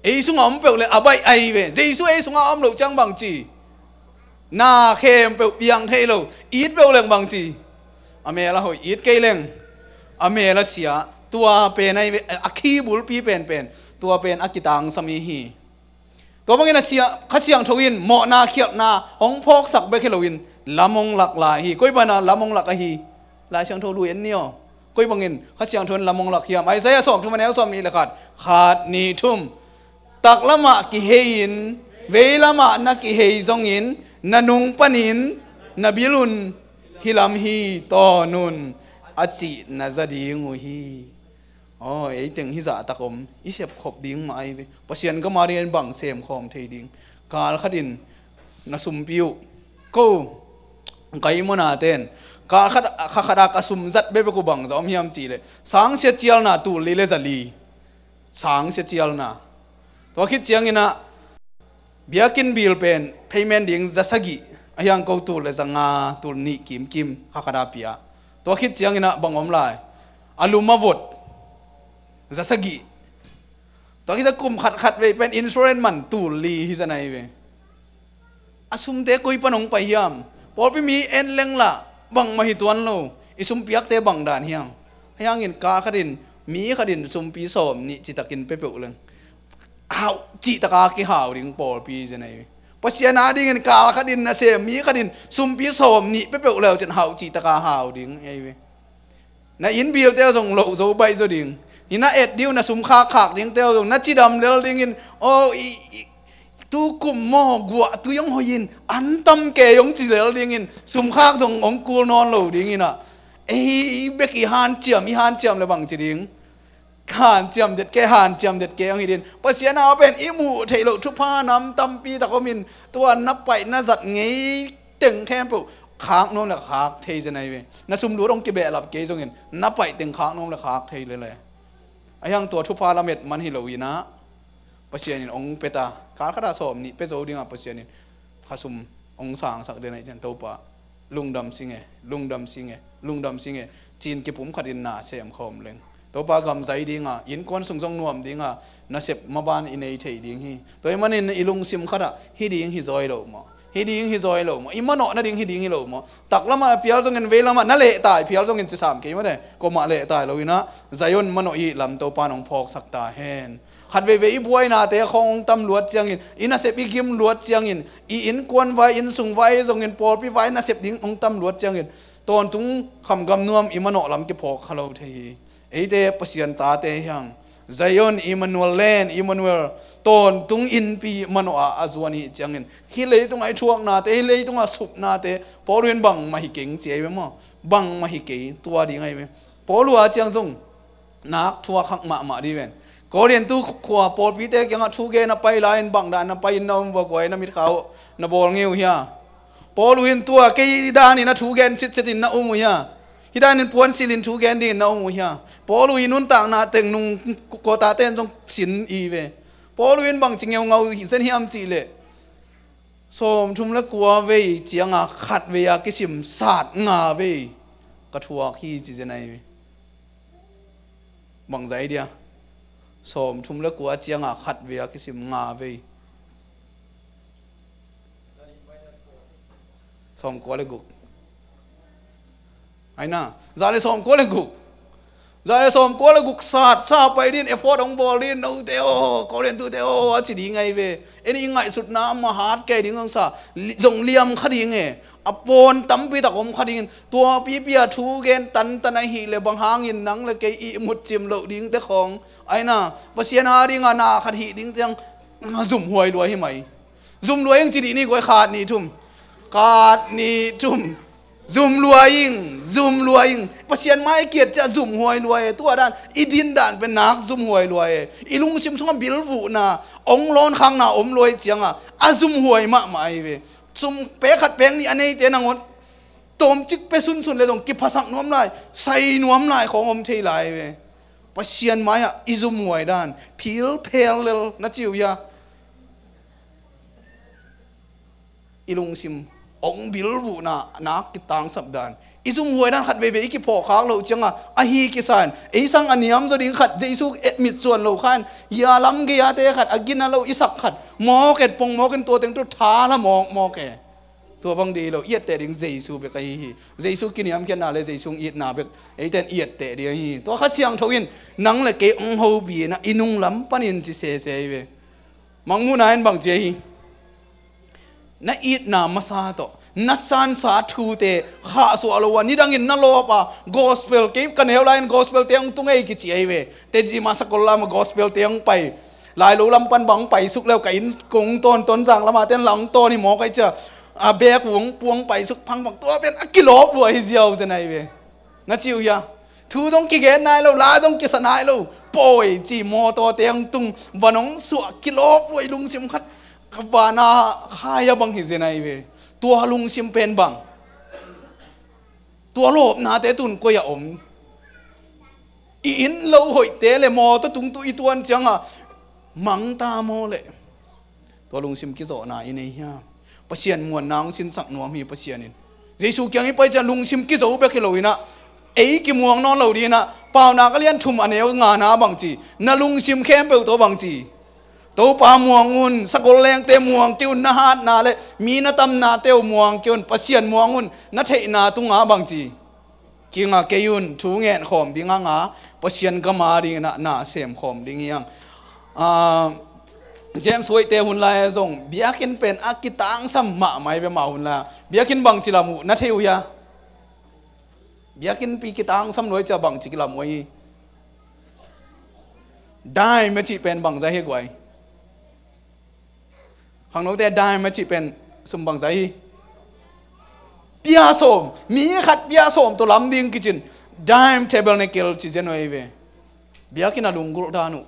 Ei sungah om peuh le a baih ahi ve. Jesu ei sungah a om loh ciang bang ci? Na khempeuh piang thei lo. It peuh leng bang ci? A mel a hoih. It kei leng a mel a sia. Tua pen ahi ve, a khi bulpi penpen. Tua pen a kitangsam i hi. Tua bangin a sia, Kha Siangtho in mawhna khialhna hong phawksak bek hi loin lam hong lak lai hi. Koi bana lam hong lak ahi? Lai Siangtho lui en ni aw. Koi bangin Kha Siangtho in lam hong lak hiam? Isaiah sawmthum a neu sawmnih le khat. Khat, nih, thum. Taklamah kihei-in veilamah na kihei zongin na nung panin na bil un, hih lam hi, tawn un, a cih na za ding uh hi. Aw, ei teng hih zahtak om i sepkhop ding mah ahi ve. Pasian gam a dingin bang semkhawm thei ding? Kal khatin na sumpi uh, ko, kai mawna ten, kal khat, kha khat a ka sum zat bekbek uh bangza om hiam cihleh sangsia cialna tul li le za li. Sangsia cialna. Tua khit ciangin ah biakinn bill pen payment ding za sagih, a hiang ko tul le za nga, tul nih kimkim kha khat a pia. Tua khit ciangin ah bang om lai? A lum a vot za sagih. Tua khit ciang kum khat khat vei pen insurance man tul li hi za nai ve. A sumte koi pan hong pai hiam? Pawlpi mi en leng lah bangmah hi tuan lo. I sumpiakte bang dan hiam? A hiangin kal khatin mi khatin sumpi sawm nih citakin pia peuh leng hau cih taka kihau ding pawlpi hi za nai ve. Pasian a dingin kal khatin nasem mi khatin sumpi sawm nih pia peuh leu cin hau cih taka hau ding hi ve. Na inn bill te zong loh zo baih zaw ding. Hi na et ding uh, na sum khak khak ding te zong na cidam lel dingin, aw, i, i, tu kum maw guah tu hong hoih in an tam kei hong ci lel dingin sum khak zong hong kul nawn lo dingin ah. Ei bek i hanciam, i hanciam le bang ci ding? Hanciam det kei, hanciam det kei hong hi ding. Pasian a pen i muh theih loh thupha nam tampi tak om in, tua na paih na zat ngei teng khempeuh khak nuam le khak thei za nai ve. Na sum lut hong kibehlap kei zongin na paih teng khak nuam le khak thei lele. A hiang tua thupha lamet man hi lo in ah Pasian in hong pia ta. Kal khat a sawm nih pia zo ding ah Pasian in khasum hong sangsak den ah i cian Topa, lungdam sing e, lungdam sing e, lungdam sing e, cin kipum khatin na sem khawm leng Topa gam zai ding a, innkuan sung zong nuam ding a, nasep maban i nei thei ding hi. Tua ahih manin i lungsim khat ah hi ding hi zaw lo maw? Hi ding hi zaw lo maw? I manawh nading hi ding hi lo maw? Taklam ah pial zongin veilam ah na lehtai pial zongin ci sam kei mate. Kuamah lehtai lo in ah Zion manawh i lam Topa in hong phawksak ta hen. Khat veivei i buainate khawng hong tam luat ciangin, i nasep i gim luat ciangin, i innkuan vai, innsung vai zongin, pawlpi vai nasep ding hong tam luat ciangin, tawntung khamgam nuam i manawh lam kiphawk kha lo thei hi. Eite Pasian tate hi hang. Zion, Emmanuel, Land, Emmanuel, tawntung innpi manawh ah a zuan i hih ciangin, hih leitung ah i thuaknate, hih leitung ah supnate, Paul in bangmah hi keng ci ahi ve maw? Bangmah hi kei, tua ding ahi ve. Paul a ciang zong nak thuak hak mahmah dih ven. Korinth khua pawlpite kiangah thu gen a pai lai-in bang dan na pai in na um vua, guai na mitkha uh na bawl ngei uh hia? Paul in tua kei danin a thu gen sitset in na um uh hia? Hih danin puansilh in thu gen dingin na um uh hia? Paul i nuntakna teng nung kuatate in zong sin i ve. Paul in bangci ngeungau hi zen hiam cihleh, sawmthum le kua vei cianga khat vei a kisim sat nga vei ka thuak hi ci zen ahi ve. Bangzah i dia? Sawmthum le kua cianga khat vei a kisim nga vei. Sawmkua le guk. Aina, za le sawmkua le guk. Za le sawmkua le guk sat sa pai din, effort hong bawl din, note aw, Korinth tute aw, a ci ding ahi ve. En i ngaihsutna mahat kei ding zong sa, li-, zong liam kha ding e. A pawn tampi tak om kha dingin, tua pipi a thu gen tantan ahih leh bang hangin nang le kei i mutcim loh dingte khawng. Aina, Pasian a dinga na khat hih ding ciang, zumhuai lua hi mai. Zum lua ing ci dih ni guai, khat nih thum. Khat nih thum. Zum lua ing, zum lua ing. Pasian mai kiat ciah zumhuai lua e. Tua dan, i din dan pen nak zumhuai lua e. I lungsim sungah bilvuhna, ong lawn khakna om lua i cianga, a zumhuai mahmah ahi ve. Sum pek khat pek nih a neite nangawn tawmcik pia sunsun le zong kiphasak nuam lai, sai nuam lai khawng om thei lai ve. Pasian mai-ah i zumhuai dan, phil phel lel na ci uh hia? I lungsim ong bilvuhna nak kitangsap dan. I zumhuai dan khat veivei i kiphawkkhak loh cianga, ahi kisan, ei sang a niam zaw ding khat, Jesu et mitsuan lo khan, hia lam gei-ate khat, a gina lo i sak khat, mawk et pong mawk in tua teng tu thala mawk mawk e. Tua bang dih lo, i etteh ding Jesu bek ahi hi. Jesu kiniamkhiatna le Jesu itna bek eiten i etteh ding ahi hi. Tua Kha Siangtho in nang le kei ong hopih in a, i nunglam panin ci sese hi ve. Mangmuhna in bang ci ahi? Na itna masa tawh, na sansa thute khahsuah lo a, nidangin na lawp a, gospel, kei ka neu lai-in gospel te hong tung ei kici ahi ve. Te di masa kol lam a gospel te hong pai. Lai lo lam pan bang pai suk leu ka inn kong tawn, Tonzang lama ten la hong tawn hi mawk ahi cia. A bek uh hong puang pai suk phangphang, tua pen a kilawp lua hi ziau zen ahi ve. Na ci uh hia? Thu zong kigen nai lo, la zong kisa nai lo. Pawi ci mawtaw te hong tung, van hong suah, kilawp lua i lungsim khat. Ka vana khaia bang hi zen ahi ve. Tua lungsim pen bang? Tua lawpnate tun koi-ah om? I inn lo hoihte le mawtaw tungtu i tuan cianga Mang ta maw leh? Tua lungsim kizawhna i nei hiam? Pasian muanna hong sinsak nuam hi Pasian in. Jesu kiang i pai ciang lungsim kizo bek hi lo inah, ei kimuang nawn lo dinah, Paunak a lian thum a neu ngana bangci, na lungsim khempeuh tawh bangci, Topa muang un, sakol lengte muang kei un, na hatna le mi na tamnate uh muang kei un, Pasian muang un, na theihna tunga bangci, kinga kei un, thu ngen khawm ding hanga, Pasian gama dinginah na sem khawm ding hiang. Ah, James White te hun lai zong biakinn pen a kitangsam mahmah i ve mah hun lai. Biakinn bangci lam uh na thei uh hia? Biakinn pi kitangsam luai cia bangci kilam uh hi. Dime a cih pen bangza hi guai. Khangnote dime a cih pen sum bangza hi. Pia sawm, mi khat pia sawm tawh lam ding kicin, dime tabernacle ci zen uh hi ve. Biakinn a lunggulh dan uh.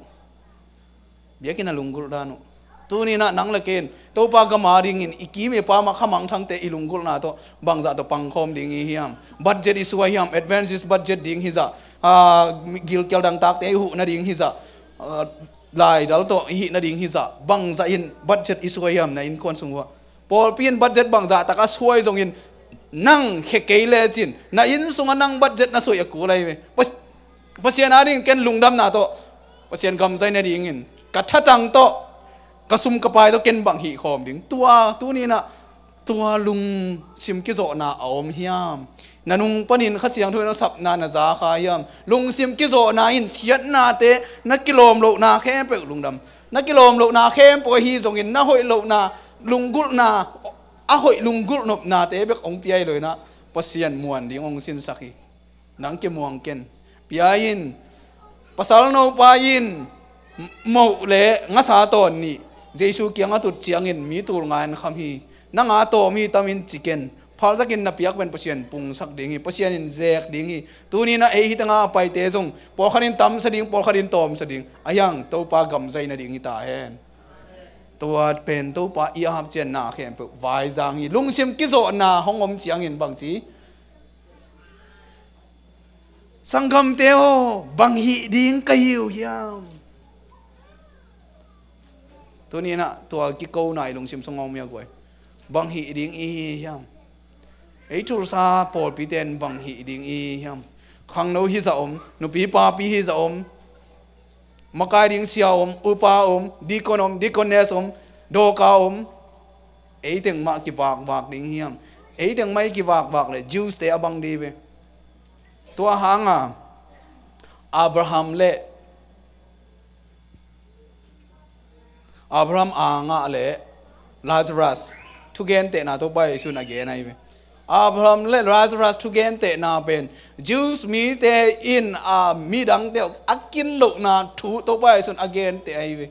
Biakinn a lunggulh dan uh. Tuninah nang le ken Topa gama dingin i kim i pam a khamang thangte i lunggulhna tawh bangzah tawh pangkhawm ding i hiam? Budget i suai hiam? Advance is budget ding hizah, ah, gilkial dangtakte i huh nading hizah, ah, laidal tawh i hih nading hizah, bangzah in budget i suai hiam na innkuan sung uh ah? Pawlpi in budget bangzah taka suai zongin nang khe kei lecin na inn sungah nang budget na suai a kul ahi ve. Pas- Pasian ading ken lungdamna tawh Pasian gamzai nadingin ka thatang tawh, ka sum ka pai tawh ken bang hih khawm ding? Tua tuninah tua lungsim kizawhna a om hiam? Na nung panin Kha Siangtho in a sapna na zakha hiam? Lungsim kizawhna in siatnate, na kilawm lohna khempeuh lungdam, na kilawm lohna khempeuh ahi zongin na hoih lohna, lunggulhna, a hoih lunggulh nopnate bek hong pia hi lo inah Pasian muan ding hong sinsak hi. Nang kimuang ken. Pia in, pasal nopa in moh le ngasa tawn nih Jesu kiang a tut ciangin mi tul nga in kham hi. Nanga tawm hi tam in ci ken. Phalzakin na piak pen Pasian pungsak ding hi, Pasian in zek ding hi. Tuninah ei hita nga a paite zong pawlkhat in tamsa ding, pawlkhat in tawmsa ding, a hiang Topa gamzai nading hi ta hen. Tua pen Topa i a hapcianna khempeuh vaizang hi. Lungsim kizawhna hong om ciangin bangci, sanggamte aw, bang hih ding ka hi uh hiam? Tuninah tua kikona i lungsim sungah om hi a guai. Bang hih ding i hi hiam? Ei thulsa pawlpite in bang hih ding i hi hiam? Khangno hizah om, nupi papi hizah om, makai ding sia om, upa om, deacon om, deaconess om, dawka om. Ei teng mah kivakvak ding hiam? Ei teng mah i kivakvak le Jews te a bang dih ve. Tua hanga Abraham le Abraham a ngah le Lazarus thugentehna Topa Jesu in a gen ahi ve. Abraham le Lazarus thugentehna pen Jews mite in a midangte a kin lohna thu Topa Jesu in a genteh ahi ve.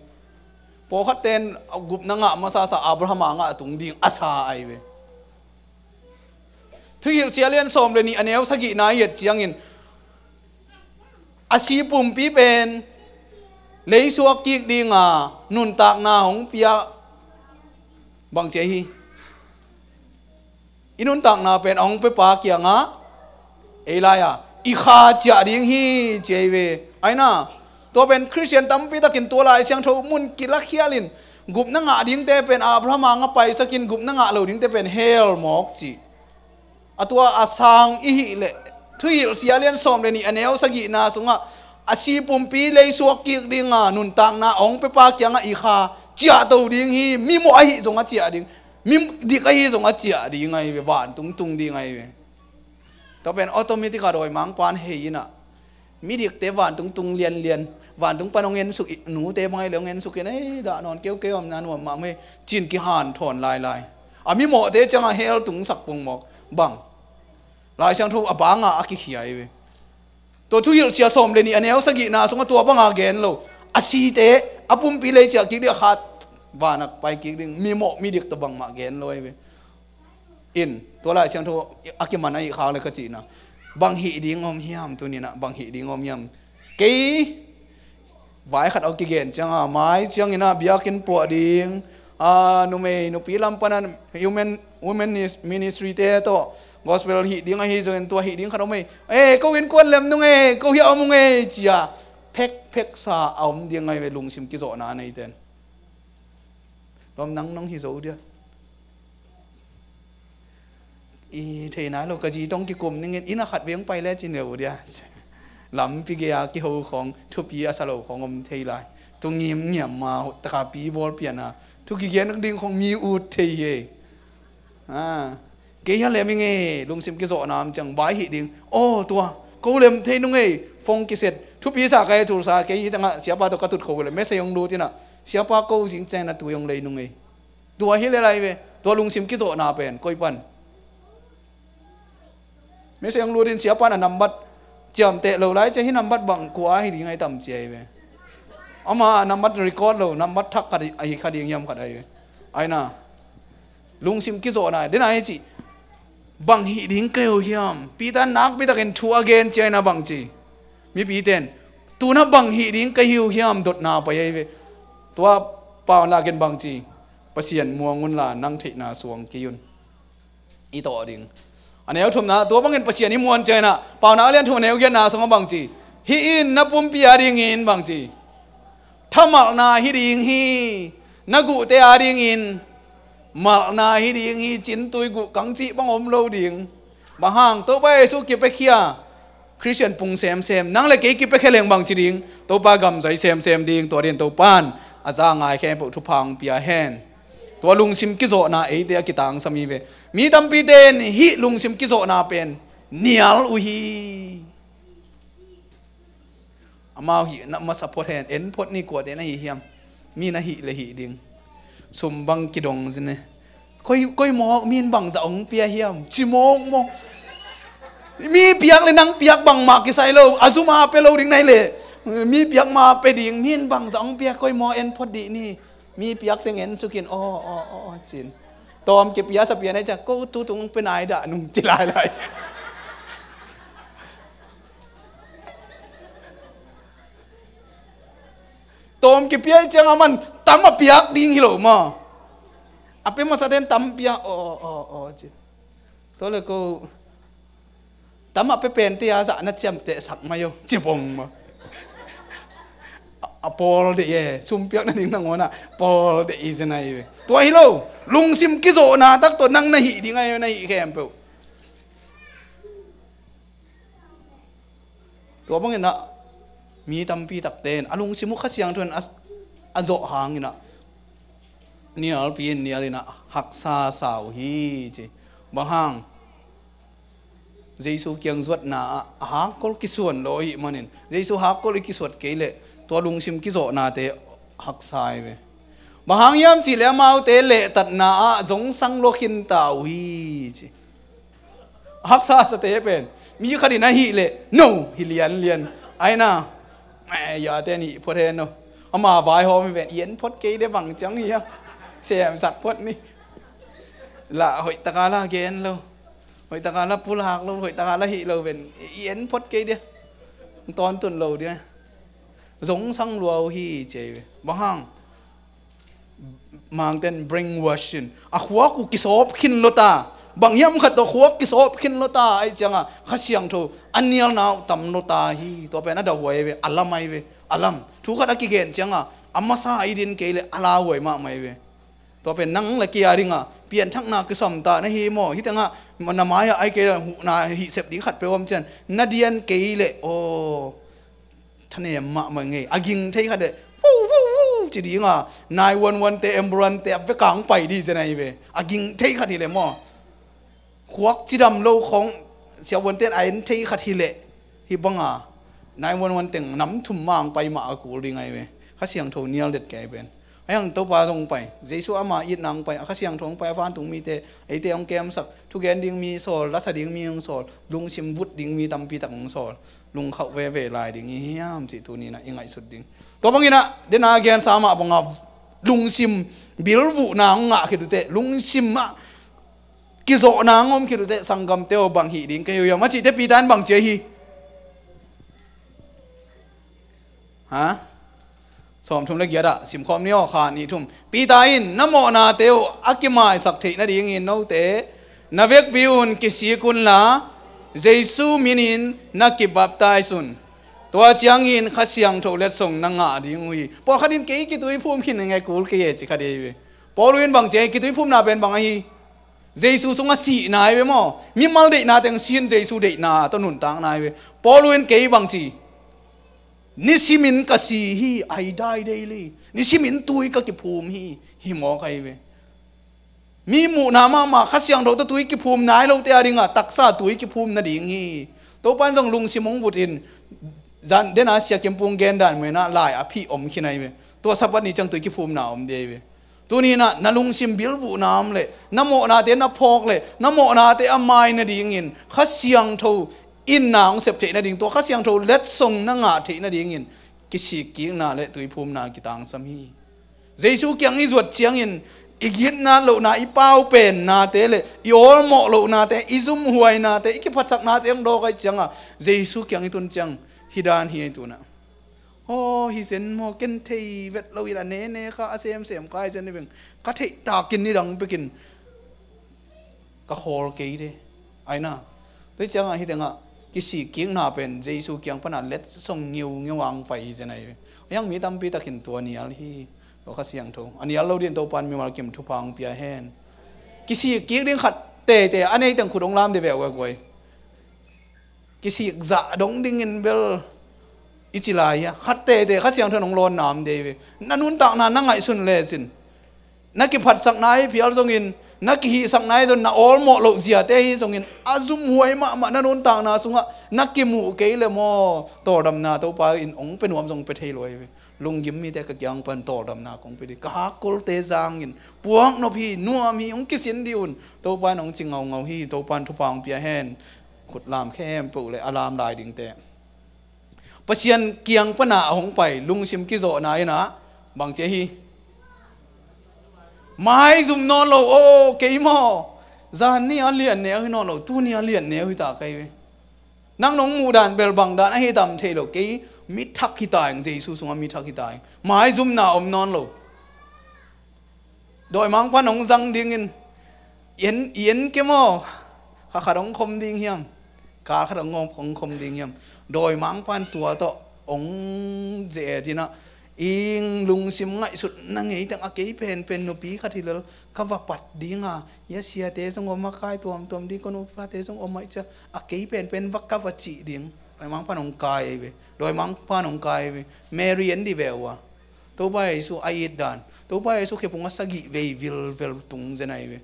Pawlkhatte in gupna ngah masasa Abraham a ngah tung ding a sa ahi ve. Thuhilhsia lian sawm le nih a neu sagihna i et ciangin a si pumpi pen leisuak kik dinga nuntakna hong pia bang ci ahi. I nuntakna pen a hong pepa kiangah ei lai-a i kha ciah ding hi ci ahi ve. Aina, tua pen Khristian tampi takin tua Lai Siangtho mun kilakhialin gupna ngah dingte pen Abraham a nga paisakin gupna ngah lo dingte pen hell mawk ci. A tua a sang i hih leh Thuhilhsia lian sawm le nih a neu sagihna sungah a si pumpi leisuak kik dinga nuntakna a hong pepa kiangah i kha ciahto ding hi. Mimawh ahi zong a ciah ding, midik ahi zong a ciah ding ahi ve, vantung tung ding ahi ve. Tua pen automatic a dawimangpa in hei inah midikte vantung tung lianlian, vantung pan hong ensuk i, nute bang ahi le hong ensuk in, ei, dah nawn keukeu omna nuam mahmah hi, cin kihanthawn lailai. A mimawhte ciangah hell tungsak pungmawk bang. Lai Siangtho a banga a kikhia hi ve. Tua Thuhilhsia sawm le nih a neu sagihna sungah tua banga gen lo. A site a pumpi lei ciah kik ding, a khat vanak pai kik ding, mimawh midik tawh bangmah gen lo hi ve. In tua Lai Siangtho a kiman ahi khak le ka cihna, bang hih ding om hiam tuninah, bang hih ding om hiam? Kei vai khat a kigen cianga mai cianginah biakinn puah ding, a, numei nupi lam pana human, women ministry te tawh gospel hih ding ahi zongin tua hih ding khat om ei. E, ko innkuan lem nung ei, ko hiah om ung ei cia phekphek sa a om ding ahi ve, lungsim kizawhna a neite in. Lawm, nang nong hi zo dia. I thei nai lo, ka zi tawh kikum ning in, inn a khat vei hong pai le ci neu dia. Lampi gei a kiho khawng, thupi a sa lo khawng om thei lai. Tu ngimngiam ma, taka pi bawl pian a, thu kigen ding khawng mi ut thei hi. A, kei hia lem ing ei, lungsim kizawhna om ciang vai hih ding. Aw, tua ko lem thei nung ei, phone kiset, thupi sa ka hi, thul sa, kei hi tangah siapa tawh ka tut kho le, message hong lut in ah, siapa ko zing ciang na tui hong lei nung ei. Tua hi le lai ve, tua lungsim kizawhna pen koi pan. Message hong lut in, siapa in a nambat ciamteh lo lai ciang, hih nambat bang, kua hi ding ahi tam ci ahi ve. Ama a nambat record lo, nambat thak khat ahi kha ding hiam khat ahi ve. Aina, lungsim kizawhna den ahi ci. Bang hih ding ka hi uh hiam? Peter in nakpi takin thu a gen ciangin ah bang ci? Mipite in, tu-in ah bang hih ding ka hi uh hiam, dotna pai ahi ve. Tua Paunak in bang ci? Pasian muang unla, nang theihna suang kei un. I tawh ding. A neu thumna, tua bangin Pasian i muan ciangin ah, Paunak a lian thum a neu giatna sungah bang ci? Hih in na pumpi a dingin bang ci? Thamalhna hi ding hi. Na guhte a dingin malhna hi ding hi. Cintui guh kang cih bang om lo ding. Bang hang? Topa Jesu kipiakhia Khristian pung semsem, nang le kei kipiakhia leng bang ci ding? Topa gam zai semsem ding. Tua dingin Topa in a za ngai khempeuh thupha hong pia hen. Tua lungsim kizawhna eite a kitangsam hi ve. Mi tampite in hih lungsim kizawhna pen nial uh hi. Amau hih na masa phot hen, en phot ni, kuate na hih hiam? Mi na hih le hih ding. Sum bang kidong zin e. Koi, koi mawk, mi in bang zah hong pia hiam? Ci mawk maw. Mi piak le nang piak bangmah kisai lo, a zum a pia lo ding na hih leh, mi piak ma pia ding, mi in bang zah hong pia, koi mawk, en phot dih ni. Mi piak teng en sukin, aw, aw, aw, aw, cin. Tawm kipia sa pia na hi ciang, ko tu tung pia nai dah nung ci lailai. Tawm kipia hi ciang a man, tam a piak ding hi lo maw. A pia masa ten tam pia, aw, aw, aw, aw, cin. Tua le ko, tam a pia pente a zah na ciamtehsak mai aw, ci bong maw. A, a pawl deh e, sum piak nading nangawn ah pawl deh i zen ahi ve. Tua hi lo, lungsim kizawhna tak tawh nang na hih ding ahi ve, na hih khempeuh. Tua bangin ah mi tampi takte in a lungsim uh Kha Siangtho in a, a zawh hangin ah nialpi in nial in ah haksa sa uh hi ci. Bang hang? Jesu kiang zuatna ah a hakkol kisuan lo ahih manin, Jesu hakkol i kisuat kei leh tua lungsim kizawhnate haksa hi ve. Bang hang hiam cih leh amaute lehtatna ah zongsang lua khinta uh hi ci. Haksa sate pen mi khat in a hih leh, no, hi lianlian. Aina, eh, yate nih phot hen no. Ama vaihawm hi ven, i en phot kei de, bang ciang hi a, semsak phot ni. La hoih taka la gen lo, hoih taka la pulak lo, hoih taka la hih lo ven, i en phot kei de. Tawntun lo de. Zongsang lua uh hi ci ahi ve. Bang hang? Mangten brainwash in a khuak uh kisawp khin lo ta. Bang hiam khat tawh khuak kisawp khin lo ta ahih ciangah Kha Siangtho a nialna uh tam lo ta hi. Tua pen a dahuai ahi ve, a lam ahi ve, a lam. Thu khat a kigen ciangah a masa i din kei leh a lauhuai mahmah ahi ve. Tua pen nang le kei a dingah pianthakna kisam ta na hi maw? Hih tengah na mai-ah ai kei leh huhna hih sep ding khat peuh om ciang na dian kei leh, aw, thanem mahmah ngei. A ging thei khat leh, vo, vo, vo, ci dinga, nine one one te, ambulance te a vekang pai di zen ahi ve. A ging thei khat hi leh maw? Khuak cidam lo khawng siavuante'n a en thei khat hi leh, hih banga nine one one teng nam thum mang pai mah a kul ding ahi ve. Kha Siangtho nial det kei pen. Ahi hang Topa zong pai, Jesu ama itna hong pai, a Kha Siangtho hong pai, a vantung mite, eite hong kemsak, thugen ding mi sawl, lasa ding mi hong sawl, lungsim vut ding mi tampi tak hong sawl, lungkhauh veve lai ding i hiam cih tuni-in ah i ngaihsut ding. Tua bangin ah, den a gensa mah banga lungsim bilvuhna hong ngah khit uh teh, lungsim ah kizawhna hong om khit uh teh, sanggamte aw, bang hih ding ka hi uh hiam a cih teh, Peter in bang ci ahi? Ha? Sawmthum le giat ah simkhawm ni aw, khat, nih, thum. Peter in, na mawhnate uh a kimaisak theih nadingin note na vekpi un kisik unla, Jesu minin na kibaptize un. Tua ciangin Kha Siangtho letsong na ngah ding uh hi. Pawlkhat in kei kituiphum khin ing e, kul kei e ci kha dei ve. Paul in bang ci a, kituiphumna pen bang ahi? Jesu sungah sihna hi ve maw. Mimal deihna teng si in Jesu deihna tawh nuntakna hi ve. Paul in kei bang ci? Nisimin ka si hi, I die daily. Nisimin tui ka kiphum hi, hi mawk ahi ve. Mi muhna mahmah Kha Siangtho tawh tui kiphum nai lote a dingah taksa tui kiphum nading hi. Topa in zong lungsim hong vut in, zan dena Sia Kim Pung gen dan mah inah lai a phih om khin ahi ve. Tua Sabbath ni ciang tui kiphumna om ding ahi ve. Tuni inah na lungsim bilvuhna om leh, na mawhnate na phawk leh, na mawhnate a mai nadingin Kha Siangtho in na hong sep theih nading, tua Kha Siangtho letsong na ngah theih nadingin kisikkikna le tuiphumna kitangsam hi. Jesu kiang i zuat ciangin i gitnat lohna, i paupennate le i awlmawh lohnate, i zumhuainate, i kiphatsaknate hong dawk ahih cianga Jesu kiang i tun ciang hih dan hi ei tunah. Aw, hi zen maw, ken thei vet lo in a nene kha, a semsem kha hi zen hi veng. Ka theih takin nidang pekin ka khawl kei de. Aina. Tua ciangah hih tengah kisikkikna pen Jesu kiang pana letsong ngeungeu ang pai hi zen ahi ve. Hiang mi tampi takin tua nial hi. Tua Kha Siangtho a nial lo din Topan mimal kim thupha ang pia hen. Kisikkik ding khat tete a nei teng khut hong lam de veuh veuh guai. Kisik zah dong dingin bel i ci lai hia? Khat tete Kha Siangtho in hong lawn nam dei ve. Na nuntakna na ngaihsun lecin, na kiphatsakna hi phial zongin, na kihihsakna hi zongin, na awlmawh loh ziate hi zongin, a zumhuai mahmah na nuntakna sungah na kimuh kei le maw, tawldamna Topa in hong pe nuam zong pe thei lo ahi ve. Lunggim mite ka kiang pan tawldamna kong pe ding, ka hakkolte zangin, puak nop hi, nuam hi, hong kisin dih un. Topa in hong ci ngaungau hi. Topa in thupha hong pia hen. Khut lam khempeuh le a lam lai dingte. Pasian kiang pana a hong pai lungsim kizawhna inah bang ci ahi? Maizum nawn lo, aw kei maw, zan ni a lian neu hi nawn lo, tuni a lian neu hi ta kei ve. Nang nong muh dan bel bang dan ahi tam thei lo, kei mi thak hi ta ing, Jesu sungah mi thak hi ta ing. Maizumna om nawn lo. Dawimangpa'n hong zang dingin, i en, i en ke maw, kha khat hong khom ding hiam? Kal khat hong, hong khom ding hiam? Dawimangpa'n tua tawh hong ze-et inah, ing lungsim ngaihsutna ngei teng a kei penpen nupi khat hi lel ka va pat dinga, hia siate zong om a, kai tuamtuam ding, ka nupate zong om a, i cia a kei penpen va ka va cih ding. Dawimangpa'n hong kai ahi ve. Dawimangpa'n hong kai ahi ve. Mary en dih ve uh a. Topa Jesu a it dan. Topa Jesu khephung a sagih vei vilvel tung zen ahi ve.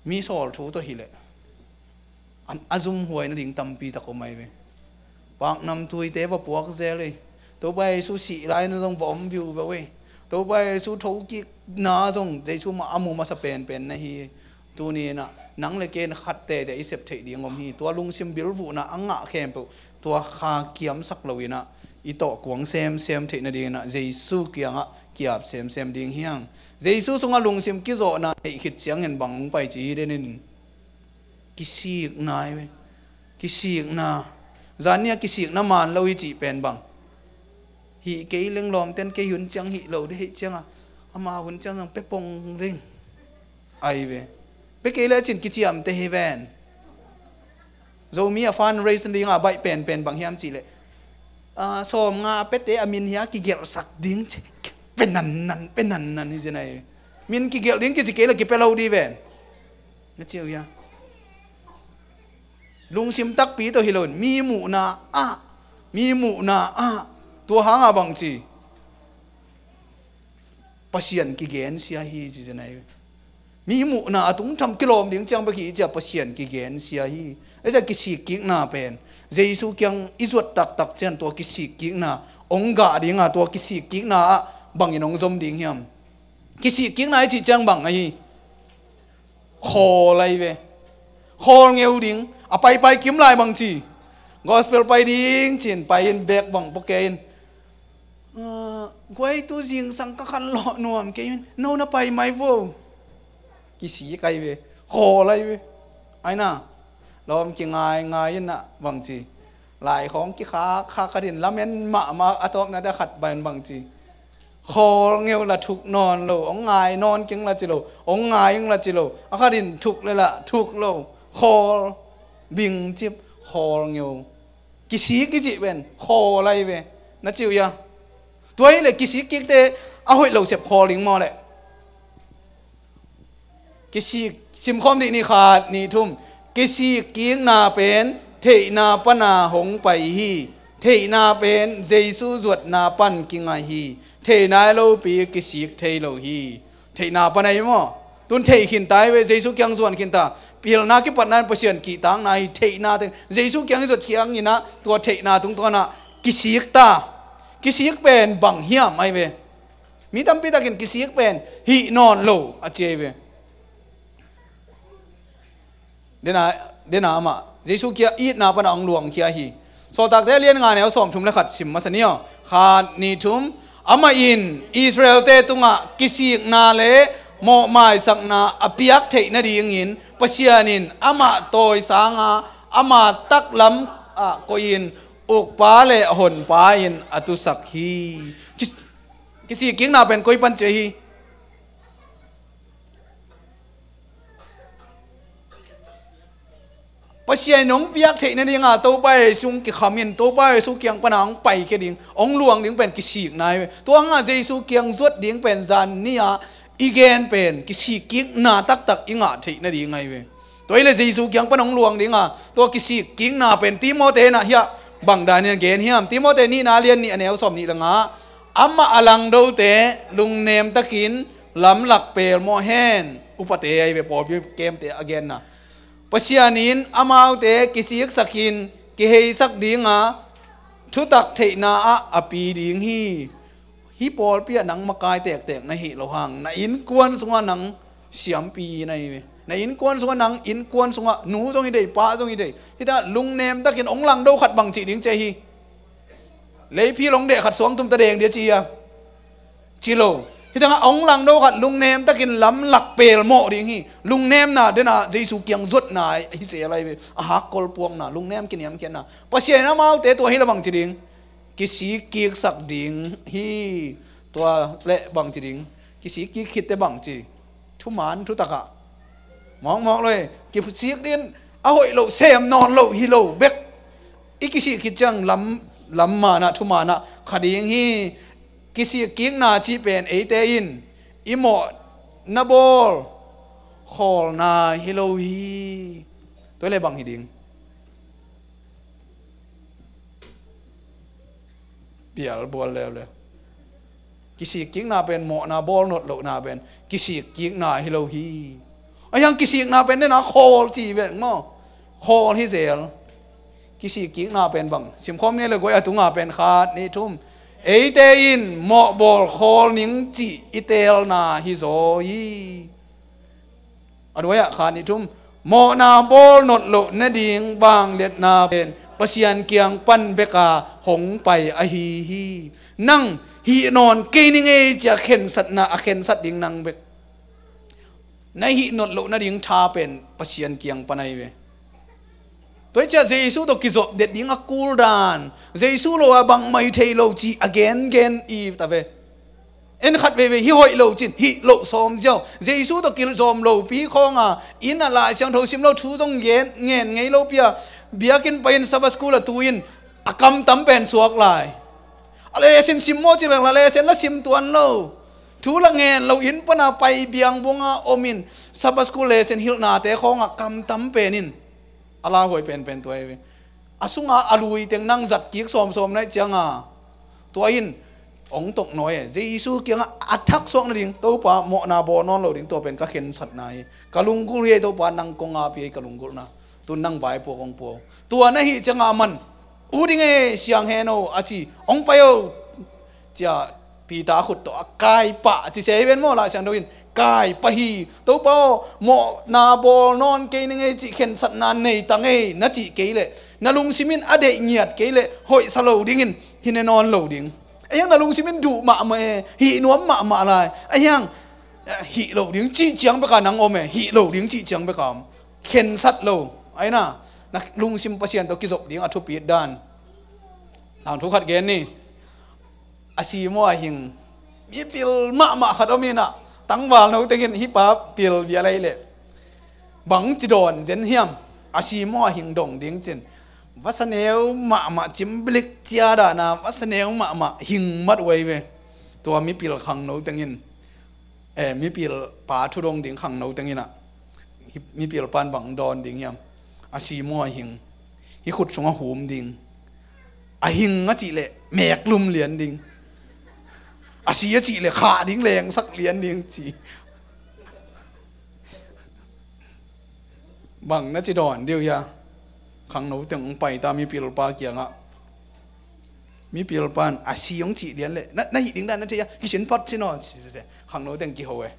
Mi sawl thu tawh hileh an a zumhuai nading tampi tak om ahi ve. Paknam tuite va puak zel ei. Topa Jesu sih lai na zong va om viuveu ei. Topa Jesu thokikna zong Jesu mah a mu masa penpen na hi. Tuni inah nang le kei in khat tete i sep theih ding om hi. Tua lungsim bilvuhna a ngah khempeuh tua kha kiamsak lo inah i tawh kuang semsem theih nading inah Jesu kiangah kiap semsem ding hiang. Jesu sungah lungsim kizawhna neih khit ciangin bang hong pai ci hi den in, kisikna hi ve. Kisikna. Zan ni a kisikna man lo hi cih pen bang? Hih kei leng lawmten kei hun ciang hih lo dih hih cianga ama hun ciang zong pe pong ding ahi ve. Pe kei lecin kiciamte hi ven. Zomi a fundraise dinga baih penpen bang hiam cihleh, ah, sawm nga pete a min hia kigelhsak ding ci. Pe nannan, pe nannan hi zen ahi ve. Min kigelh ding kici kei le kipe lo dih ven. Na ci uh hia? Lungsim takpi tawh hi loin mi muhna ah, mi muhna ah, tua hanga bang ci? Pasian kigensia hi ci zen ahi ve. Mi muhna a tungtham kilawm ding ciang bek hi cia Pasian kigensia hi. Ei cia kisikkikna pen Jesu kiang i zuat taktak cian tua kisikkikna hong gah dinga, tua kisikkikna ah bangin hong zom ding hiam? Kisikkikna i cih ciang bang ahi? Khawl ahi ve. Khawl ngeu ding. A paipai kim lai bang ci? Gospel pai ding cin pai in bek bang pua kei in, ah, guai tu zingsang ka khan lawh nuam kei in, no na pai mai vo. Kisik ahi ve. Khawl ahi ve. Aina lawm kingai ngai in ah bang ci? Lai khawng kikhak khak khatin lamen mahmah a tawpna te a khat bai in bang ci? Khawl ngeu la thuk nawn lo, hong ngai nawn keng la ci lo, hong ngai ing la ci lo, a khatin thuk le la thuk lo, khawl bingcip, khawl ngeu. Kisik i cih pen khawl ahi ve. Na ci uh hia? Tua hi leh kisik kikte a hoih lo sep khawl ding maw leh? Kisik, simkhawm dih ni, khat, nih, thum. Kisik kikna pen theihna pana hong pai hi. Theihna pen Jesu zuatna pan kingai hi. Thei nai lopi kisik thei lo hi. Theihna pana hi maw? Tun thei khin ta hi ve, Jesu kiang zuan khin ta. Pilna kipatna in Pasian kihtakna hi, theihna teng. Jesu kiang i zuat kiangin ah tua theihna tungtawn ah kisik ta. Kisik pen bang hiam ahi ve? Mi tampi takin kisik pen hih nawn lo a ci ahi ve. Dena, dena amah Jesu kia itna pana hong luangkhia hi. Sawltakte lian nga neu sawmthum le khat sim masa ni aw. Khat, nih, thum. Amah in Israelte tungah kisikna le mawhmaisakna a piak theih nadingin Pasian in amah tawisanga ama taklam ah koihin ukpa le a honpa in a tusak hi. Kis-, kisik kikna pen koi pan ci ahi? Pasian in hong piak theih nadinga Topa Jesu hong kikhamin, Topa Jesu kiang pana hong paikhia ding, hong luang ding pen kisikna hi ve. Tua hanga Jesu kiang zuat ding pen zan ni-a i gen pen kisik kikna taktak i ngah theih nading ahi ve. Tua hi leh Jesu kiang pana hong luang dinga tua kisik kikna pen Timote in ah hiah bang danin a gen hiam? Timote nihna lian nih a neu sawm nih le nga. Amah a langdote lungnem takin lamlak pelmawh hen. Upate ahi ve, pawlpi kemte a genna. Pasian in amaute kisiksakin kiheisak dinga thutak theihna ah a pi ding hi. Hih pawlpi ah nang makai tektek na hih loh hang, na innkuan sungah nang siampi na hi ve. Na innkuan sungah, nang innkuan sungah nu zong hi thei, pa zong hi thei. Hita lungnem takin hong langdo khat bang cih ding ci ahi? Leiphil hong deh khat suangtum ta deng dia ci hia? Ci lo. Hih tangah hong langdo khat lungnem takin lamlak pelmawh ding hi. Lungnemna dena Jesu kiang zuatna hi sel ahi ve. A hakkol puakna, lungnem kiniamkhiatna. Pasian in amaute tua hi leh bang ci ding? Kisik kiksak ding hi. Tua leh bang ci ding? Kisik kik khitte bang ci? Thuman thutakah mawkmawk lo hi. Kisik ding a hoih loh, sem nawn loh hi lo bek. I kisik khit ciang lam, lam manah, thumanah kha ding hi. Kisik kikna cih pen eite in i mawhna bawl khawlna hi lo hi. Tua leh bang hi ding? Pial bual leuleu. Kisik kikna pen mawhna bawl nawn lohna pen kisik kikna hi lo hi. Ahi hang kisikna pen dena khawl ci ve maw? Khawl hi zel. Kisik kikna pen bang? Simkhawm ni le guai a tunga pen khat, nih, thum. Eite in mawh bawl khawl ning cih i teelna hi zaw hi. A nuai-ah khat, nih, thum. Mawhna bawl nawn loh nading vangliatna pen Pasian kiang pan beka hong pai ahi hi. Nang hih nawn kei ning ei ci-a khensatna a khensat ding nang bek. Na hih nawn loh nading tha pen Pasian kiang pan ahi ve. Tua hi ciah Jesu tawh kizop det ding a kul dan, Jesu lo-a bangmah hi thei lo cih a gengen i ta ve. En khat veivei hih hoih lo cin hih loh sawm ziau. Jesu tawh kizawm lopi khawnga inn ah Lai Siangtho sim lo, thu zong gen, ngen ngei lopi-a biakinn pai-in Sabbath school a tu-in a kamtam pen suak lai. A lesson sim maw ci leng la lesson la sim tuan lo. Thu la ngen lo, inn pana pai biang bunga omin Sabbath school lesson hilhnate khawnga kamtam pen in a lauhuai penpen tua hi ve. A sunga a lui teng nang zat kik sawmsawm naih cianga tua in hong toknawi e. Jesu kiangah a thaksuak nading, Topa, mawhna bawl nawn lo ding, tua pen ka khensatna hi. Ka lunggulh hi ei Topa, nang kong api ei ka lunggulhna. Tun nang vaipuak hong pua o. Tua na hih cianga man u ding e, siang hen o a ci, hong pai o. Cia Peter a khut tawh a kaipah a ci se hi ven maw, Lai Siangtho in kaipah hi. Topa aw, mawhna bawl nawn kei ning ei cih khensatna nei ta ngei na cih kei leh, na lungsim in a deih ngiat kei leh hoihsa lo dingin hi ne nawn lo ding. Ahi hang na lungsim in duh mahmah e, hih nuam mahmah lai. Ahi hang, eh, hih lo ding cih ciang beka nang om e, hih lo ding cih ciang beka om. Khensat lo. Ahi na, na lungsim Pasian tawh kizop ding a thupit dan. Tangthu khat gen ni. A si maw a hing? Mi pil mahmah khat om inah, tangval no tengin hih pa pil vial ahi leh bang ci dawn zen hiam? A si maw a hing dong ding cin. vasa neu mahmah, cimblik cia dahna vasa neu mahmah hing mat uh ahi ve. Tua mipil khangno teng in, eh, mipil pa thu dong ding khangno teng in ah, hi, mipil pan bang dawn ding hiam? A si maw a hing? Hih khut sungah hum ding. A hing a cih leh meeklum lian ding. A si a cih leh khah ding, lengsak lian ding ci. Bang na ci dawn deuh hia? Khangno teng hong pai ta mipil pa kiangah. Mipil pan a si hong cih lian leh na, na hih ding dan na thei hia? Kisin phot sin aw ci, ci, ci. Khangno teng kiho e.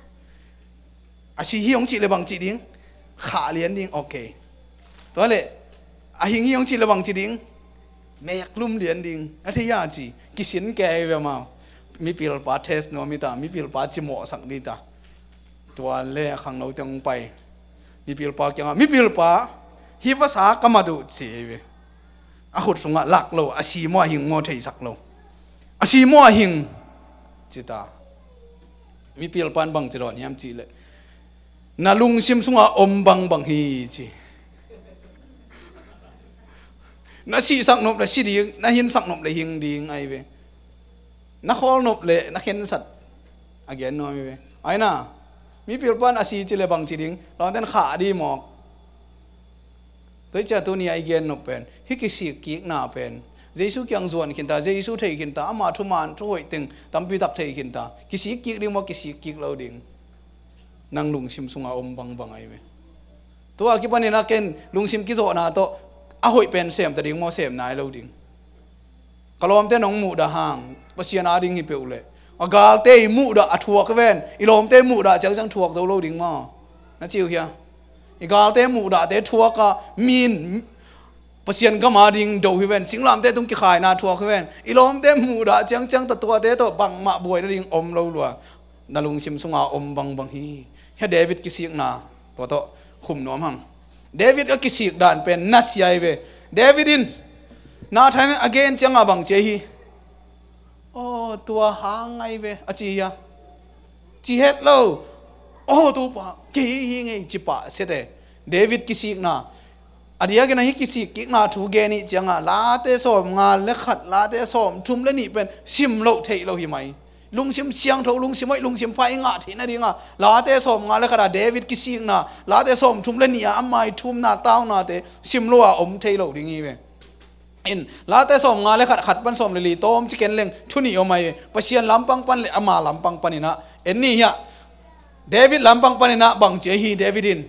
A si hi hong cih leh bang cih ding? Khah lian ding. Ok. Tua leh a hing hi hong cih leh bang cih ding? Meeklum lian ding. A thei hia ci? Kisin kei ve amau. Mipil pa test nuam hi ta, mipil pa cimawhsak ding hi ta. Tua leh a khangno teng hong pai. Mipil pa kiangah, mipil pa, hih vasa ka mat uh ci hi ve. A khut sungah lak lo, a si maw a hing maw theisak lo. A si maw a hing? Ci ta. Mipil pan bang ci dawn hiam cih leh, na lungsim sungah om bangbang hi ci. Na sihsak nop leh si ding, na hinsak nop leh hing ding ahi ve. Na khawl nop leh na khensat a gen nuam hi ve. Aina, mipil pan a si ci leh bang ci ding? Lawmten khah ding mawk. Tua hi ciah tuni a i gen nop pen, hih kisik kikna pen Jesu kiang zuan khin ta, Jesu thei khin ta, ama thuman thuhoih teng tampi tak thei khin ta. Kisik kik ding maw, kisik kik lo ding? Nang lungsim sungah om bangbang ahi ve. Tua kipanin a ken lungsim kizawhna tawh a hoih pen sem ta ding maw, sem nai lo ding? Ka lawmte nong muhdah hang, Pasian ading hi peuh leh, a galte i muhdah a thuak hi ven, i lawmte muhdah ciangciang thuak zo lo ding maw? Na ci uh hia? I galte muhdahte thuak a, min Pasian gam ading do hi ven, singlamte tung kikhaina thuak hi ven, i lawmte muhdah ciangciang tawh tuate tawh bangmah buaina ding om lo lua. Na lungsim sunga om bangbang hi. Hia David kisikna tua tawh khum nuam hang. David a kisik dan pen nasia hi ve. David in Nathan a gen cianga bang ci hi? Aw, tua hang ngai ve a ci hia? Ci het lo. Aw, Topa, kei hi ngei ci pah siate. David kisikna. A diakin a hih kisik kikna thu gen ih cianga Late sawmnga le khat, Late sawmthum le nih pen sim loh theih lo hi mai. Lungsim siangtho, lungsim hoih, lungsim pha i ngah theih nadinga Late sawmnga le khat a David kisikna, Late sawmthum le nih a ama i thumna taunate sim lo a om thei lo ding hi ve. In, Late sawmnga le khat, khat pan sawm le li tawm ci ken leng thu nih om ahi ve. Pasian lampang pan le ama lampang paninah en ni hiah. David lampang paninah bang ci ahi David in?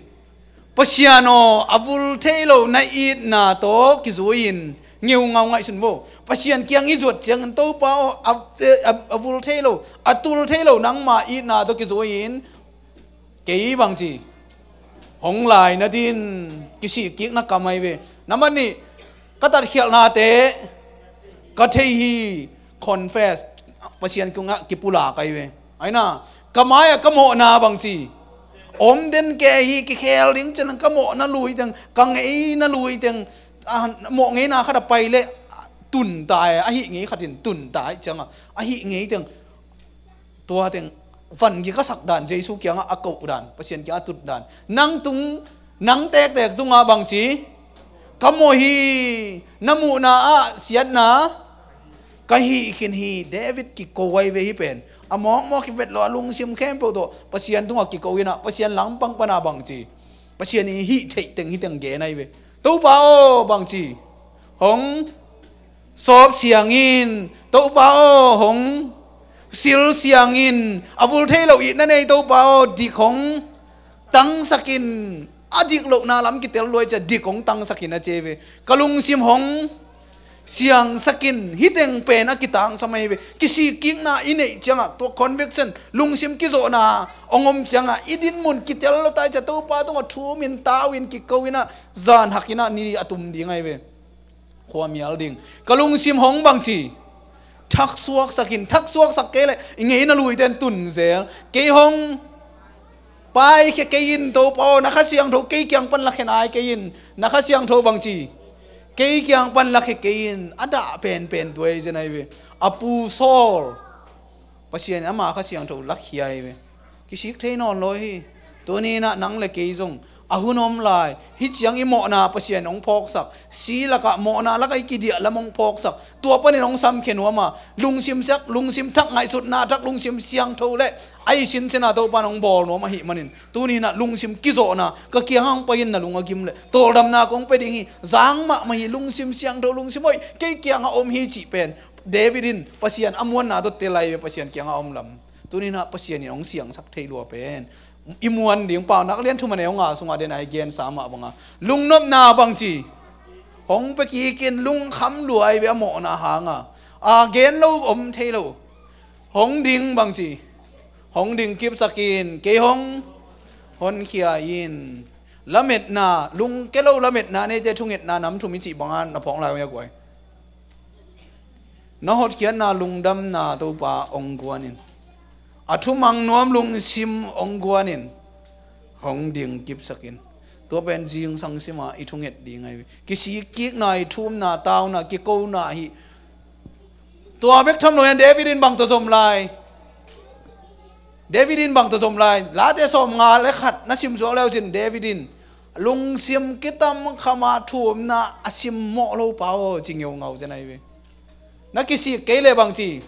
Pasian aw, a vul thei lo na itna tawh kizui-in ngeungau ngaihsun vo. Pasian kiang i zuat ciangin Topa aw, a, a, a vul thei lo, a tul thei lo nangma itna tawh kizui-in kei bangci hong lai na din, kisik kikna kam ahi ve. Na man nih, ka tatkhialhnate ka thei hi, confess, Pasian kungah kipulak ahi ve. Aina, ka mai-ah ka mawhna bangci om den kei hi, kikhel ding cian ka mawhna lui teng, ka ngeina lui teng, a, mawh ngeina khat a pai leh tunta e, a hih ngei khatin tunta ih cianga a hih ngei teng, tua teng van gik a sak dan, Jesu kiangah a koh dan, Pasian kiangah a tut dan. Nang tung, nang tektek tungah bangci ka mawh hi, na muhna ah siatna ka hih khin hi. David kiko ahi ve hih pen. A mawkmawk hi vet lo, a lungsim khempeuh tawh Pasian tungah kiko inah Pasian lampang pana bangci, Pasian i hih theih teng hih teng gen ahi ve. Topa aw, bangci hong sawp siangin, Topa aw, hong sil siangin, a vul thei lo itna nei Topa aw, dik hong tangsakin, a dik lohna lam kitel luai cia dik hong tangsakin a ci ahi ve. Ka lungsim hong siangsakin, hih teng pen a kitangsam ahi ve. Kisik kikna i neih ciangah tua conviction, lungsim kizawhna hong om ciangah i dinmun kitel lo tai cia Topa tungah thumin tauin kiko inah, zan hak inah ni a tum ding ahi ve. Khuamial ding. Ka lungsim hong bangci thaksuaksakin, thaksuaksak kei leh i ngeina luite in tun zel. Kei hong paikhia kei in, Topa aw, na Kha Siangtho kei kiang pan lakhia nai kei in. Na Kha Siangtho bangci kei kiang pan lakhia kei in. A dah penpen tua hi zen ahi ve. A pu Saul, Pasian in ama Kha Siangtho lakhia hi ve. Kisik thei nawn lo hi. Tuni inah nang le kei zong A hun om lai, hih ciang i mawhna Pasian hong phawksak, si lakah mawhna lakah i kidiah lam hong phawksak, tua panin hong samkhia nuam a, lungsim siak, lungsim thak, ngaihsutna thak, lungsim siangtho le a i sinsiana Topa in hong bawl nuam ahih manin, tuni-in ah lungsim kizawhna, ka kiangah hong pai in, na lung a gim leh tawldamna kong pia ding hi, zang mahmah hi, lungsim siangtho, lungsim hoih kei kiangah om hi cih pen David in Pasian a muanna tawh tel lai ve, Pasian kiangah a om lam. Tuni-in ah Pasian in hong siangsak thei lua pen i muan ding, Paunak lian thum a neu nga sungah den a i gensa mah banga, lungnopna bangci, hong pia kikin lungkham lua hi ve, a mawhna hanga, a gen lo om thei lo. Hong ding bangci, hong ding kipsakin, kei hong honkhia in. Lametna, lungke lo lametna neite thungetna nam thum i cih banga na phawk lai uh hia guai? Na hotkhiatna lungdamna Topa hong guanin, a thumang nuam lungsim hong guanin, hong ding kipsakin. Tua pen zingsang sima i thunget ding ahi. Kisikkikna, i thumna, tauna, kikona hi. Tua bek tham lo in David in bang tawh zom lai? David in bang tawh zom lai? Late sawmnga le khat na simsuak leucin David in lungsim kitamkhama thumna a simmawh lo pa aw, ci ngeungau zen ahi ve. Na kisik kei leh bangci,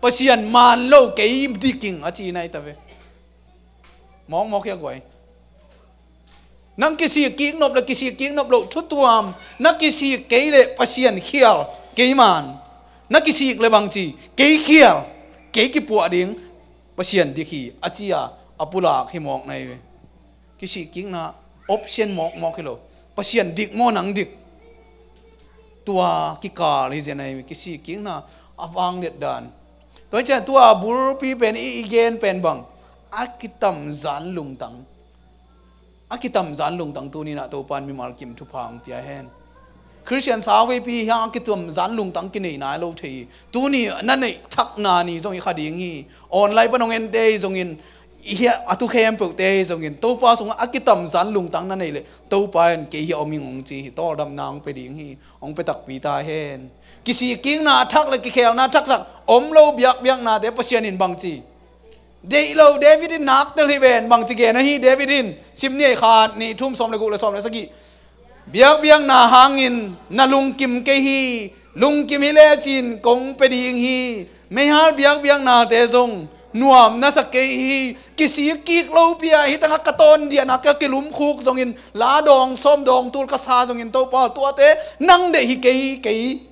Pasian man lo kei diking a ci na hi ta ve. Mawkmawk hia guai? Nang kisik kiknop le kisik kiknop loh thutuam, na kisik kei leh Pasian khial, kei man. Na kisik leh bangci, kei khial, kei kipuah ding, Pasian dik hi, a ci-a a pulak hi mawk na hi ve. Kisikkikna option mawkmawk hi lo. Pasian dik maw nang dik? Tua kikal hi zen ahi, kisikkikna a vangliat dan. Tua hi ciang tua bulpi pen i, i gen pen bang, a kitamzan lungtang. A kitamzan lungtang tuni-in ah Topa in mimal kim thupha hong pia hen. Khristian sauveipi hiang a kitamzan lungtang kinei nai lo thei hi. Tuni na neih thakna ni zong hi kha ding hi. Online pan hong ente hi zongin, i hia a thu khempeuhte hi zongin, Topa sungah a kitamzan lungtang na neih leh Topa in kei hia om ing hong ci hi. Tawldamna hong pia ding hi. Hong pia takpi ta hen. Kisikkikna thak le kikhelna thakthak om lo biakbiaknate Pasian in bangci, deih lo. David in naktel hi ven, bangci gen ahi David in? Sim ni ei, khat, nih, thum, sawm le guk le sawm le sagih. Biakbiakna hangin na lungkim kei hi. Lungkim hi lecin kong pia ding hi. Meihal biakbiaknate zong nuam na sa kei hi. Kisikkik lopi-a hih tangah ka tawndiahna, ka kilumkhuk zongin, la dawng, sawm dawng tul ka sa zongin, Topa, tuate nang deih hi kei, kei.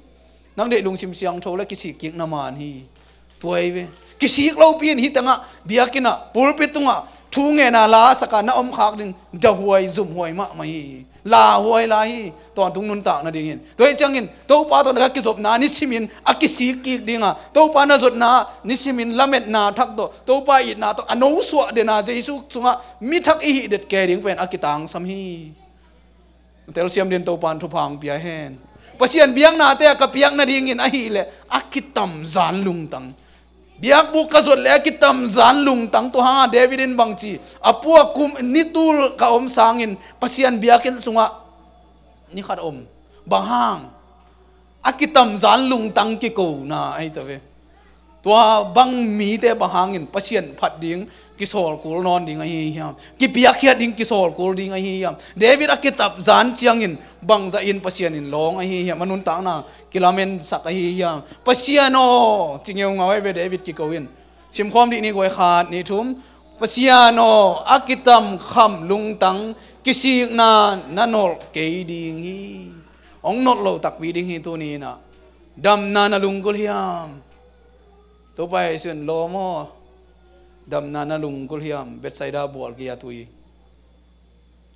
Nang deih lungsim siangtho le kisikkikna man hi. Tua hi ve. Kisik lopi in hih tangah, biakinn ah, pulpit tungah thu ngen a, la sak a na om khak ding, dahuai zumhuai mahmah hi. Lahuai lai hi. Tawntung nuntak nadingin, tua hi ciangin Topa tawh na kizopna nisimin a kisikkik ding a, Topa na zotna nisimin lametna thak tawh, Topa itna tawh a nosuah den a, Jesu sungah mi thak i hih det kei ding pen a kitangsam hi. Telsiam din, Topa in thupha hong pia hen. Pasian biaknate a ka piak nadingin ahih leh a kitamzan lungtang. Biakbuk ka zot leh a kitamzan lungtang, tua hanga David in bangci, a pu a kum ni tul ka om sangin Pasian biakinn sungah ni khat om. Bang hang? A kitamzan lungtang kikona ahi ta ve. Tua bang mite bang hangin Pasian phat ding kisawl kul nawn ding ahi hiam? Kipiakkhiat ding kisawl kul ding ahi hiam? David a kitamzan ciangin bangzah in Pasian in lawng ahi hiam? A nuntakna kilamensak ahi hiam? Pasian aw, ci ngeungau ahi ve David kiko in. Simkhawm dih ni guai, khat, nih, thum. Pasian aw, a kitamkham lungtang, kisikna na nolh kei ding hi. Hong nolh lo takpi ding hi tuni-in ah. Damna na lunggulh hiam? Topa Jesu in, lawm aw, damna na lunggulh hiam? Bethsaida bual gei-a tui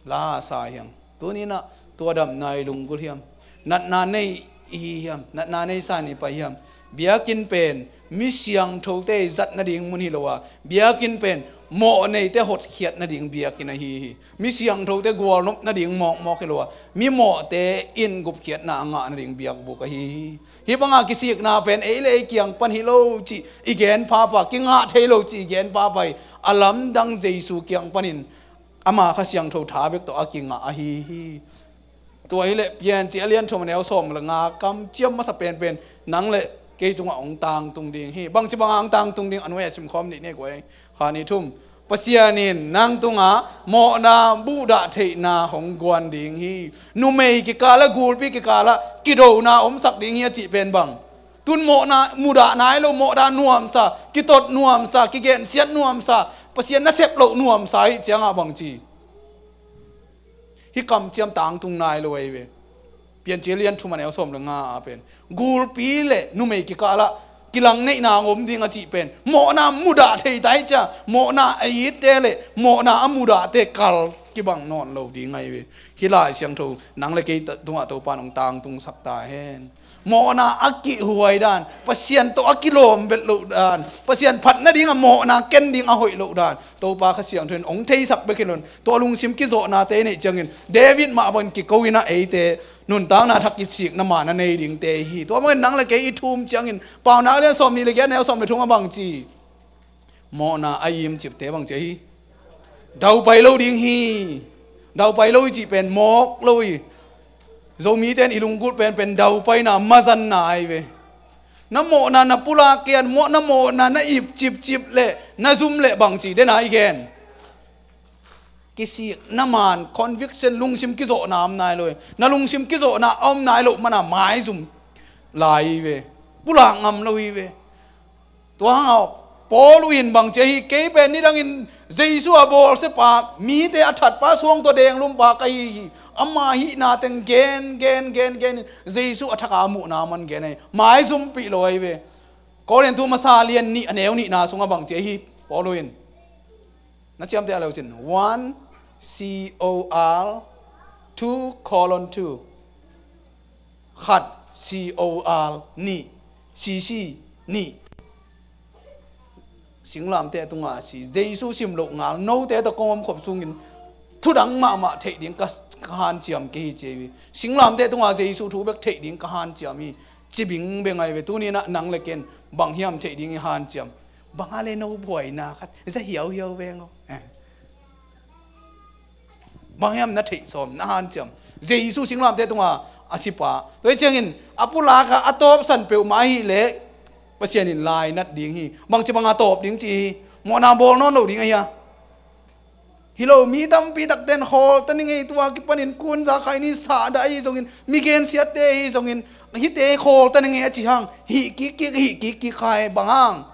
la sa hiam? Tuni-in ah tua damna i lunggulh hiam? Natna nei i hi hiam? Natna nei sa ni pai hiam? Biakinn pen mi siangthote i zat nading mun hi lo a, biakinn pen mawhneite hotkhiat nading biakinn ahi hi. Mi siangthote gualnop nading mawkmawk hi lo a, mi mawhte in gupkhiatna a ngah nading biakbuk ahi hi. Hih banga kisikna pen ei le ei kiang pan hi lo cih i gen phapha, kingah thei lo cih i gen phapha hi. A lamdang Jesu kiang panin ama Kha Siangtho tha bek tawh a kingah ahi hi. Tua hileh Piancil a lian thum a neu sawm le nga kamciam masa penpen nang le kei tungah hong tangtung ding hi. Bangci banga hong tangtung ding, a nuai-ah simkhawm nih ni guai, khat, nih, thum. Pasian in nang tungah mawhna muhdah theihna hong guan ding hi. Numei kikalah, gulpi kikalah kidona omsak ding hi a cih pen bang? Tun mawhna mudah nai lo, mawhna nuamsa, kitot nuamsa, kigensiat nuamsa, Pasian nasep loh nuamsa hi ciangah bangci? Hih kamciam tangtung nai lo ahi ve. Piancil lian thum a neu sawm le nga a pen gulpi le numei kikalah kilangneihna om ding a cih pen mawhna mudah thei ta hi cia, mawhna a itte le mawhna a mudahte kal kibang nawn lo ding ahi ve. Hih Lai Siangtho nang le kei tungah Topa in hong tangtungsak ta hen. Mawhna a kihhuai dan, Pasian tawh a kilawm vet loh dan, Pasian phat nading a mawhna ken ding a hoih loh dan Topa Kha Siangtho in hong theisak bek hi lo in, tua lungsim kizawhnate i neih ciangin David mah bangin kiko in ah eite nuntakna thak kisikna man a nei dingte hi. Tua bangin nang le kei i thum ciangin Paunak lian sawm nih le giat neu sawm le thum a bangci? Mawhna a imcipte bangci ahi? Daupai lo ding hi. Daupai lo i cih pen mawk lo hi. Zomite in i lunggulh penpen daupaina, mazanna ahi ve. Na mawhna na pulak kian, mawh, na mawhna na ip cipcip le na zum le bangci den a i gen? Kisikna man, conviction, lungsim kizawhna om nai lo hi. Na lungsim kizawhna a om nai loh mana maizum lai hi ve. Pulak ngam lo hi ve. Tua hangah Paul uh in bangci ahi? Kei pen nidangin Jesu a bawlsiapa, mite a thatpa, suangtuah denglumpa ka hi hi. Ama hihna teng gen gen gen gen in Jesu a thak a muhna man gen ahi. Maizumpih lo ahi ve. Korin thu masa lian nih a neu nihna sungah bangci ahi? Paul uh in na ciamteh a leucin, one C O R, two colon two. Khat C O R, nih C C, nih. Singlamteh tungah si, Jesu sim loh ngal, note tawh kong om khop sungin thudang mahmah theih ding ka, ka hanciam kei hi ci hi. Singlamteh tungah Jesu thu bek theih ding ka hanciam hi. Ci bingbeng ahi ve. Tuni in ah nang le ken bang hiam theih ding i hanciam? Bang a le no buaina khat za hiauhiau veng aw. Eh. Bang hiam na theih sawm, na hanciam? Jesu singlamteh tungah a sipa. Tua hi ciangin a pulak a, a tawpsan peuhmah ahih leh Pasian in lainat ding hi. Bangci bang a tawp ding ci hi? Mawhna bawl nawn lo ding ahi a? Hi lo, mi tampi takte in khawlta ning ei, tua kipanin kunza khai ni, sahdah ahi zongin, mi gensiatte ahi zongin, hihte khawlta ning ei a ci hang, hih kikkik, hih kikkik khai bang hang?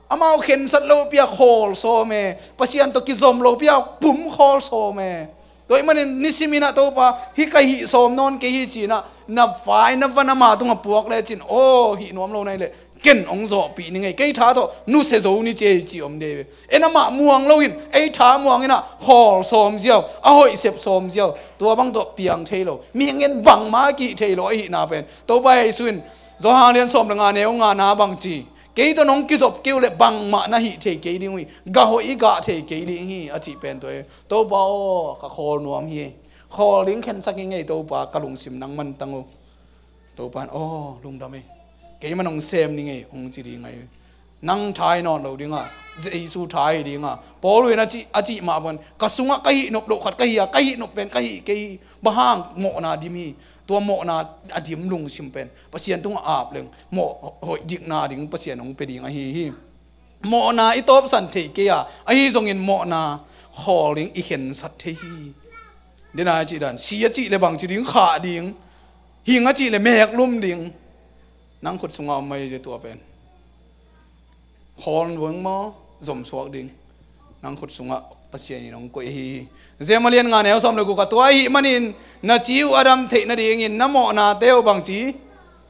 Amau khensat lopi a khawl sawm e, Pasian tawh kizom lopi a pum khawl sawm e. Tua ahih manin nisim in ah Topa, hih ka hih sawm nawn kei hi ci-in ah na vai na van ama tungah puak lecin, aw, hih nuam lo na hih leh ken hong zawhpih ning ei, kei tha tawh nusia zo ni ci ei ci om dei ve. En amah muang lo in, ei tha muang in ah khawl sawm ziau, a hoih sep sawm ziau, tua bang tawh piang thei lo, mihing in bangmah a kih thei lo ahihna pen Topa Jesu in Johan lian sawm le nga neu ngana bangci? Kei tawh nong kizop kei uh leh bangmah na hih thei kei ding uh hi, gah hoih i gah thei kei ding hi, a cih pen tua hi. Topa aw, ka khawl nuam hi. Khawl ding khensak ing ei Topa, ka lungsim nang mantang uh. Topa in, aw, lungdam ei. Keimah nong sem ning ei, hong ci ding ahi. Nang tha hi nawn lo ding a, Jesu tha hi ding a. Paul in a cih, a cih mah bangin, ka sungah ka hih nop loh khat ka hi a, ka hih nop pen ka hih kei hi. Bang hang? Mawhna dim hi. Tua mawhna a dim lungsim pen Pasian tungah ap leng mawh hoih dikna ding Pasian hong pia ding ahi hi. Mawhna i tawpsan thei kei a, ahi zongin mawhna khawl ding i khensat thei hi. Dena a cih dan, si a cih le bangci ding, khah ding, hing a cih le meeklum ding. Nang khut sungah om mai tua pen. Khawl veng maw, zomsuak ding? Nang khut sungah Pasian in hong koih ahi hi. Jem a lian nga neu sawm le guk ah, tua ahih manin na ci uh a dam theih nadingin na mawhnate uh bangci?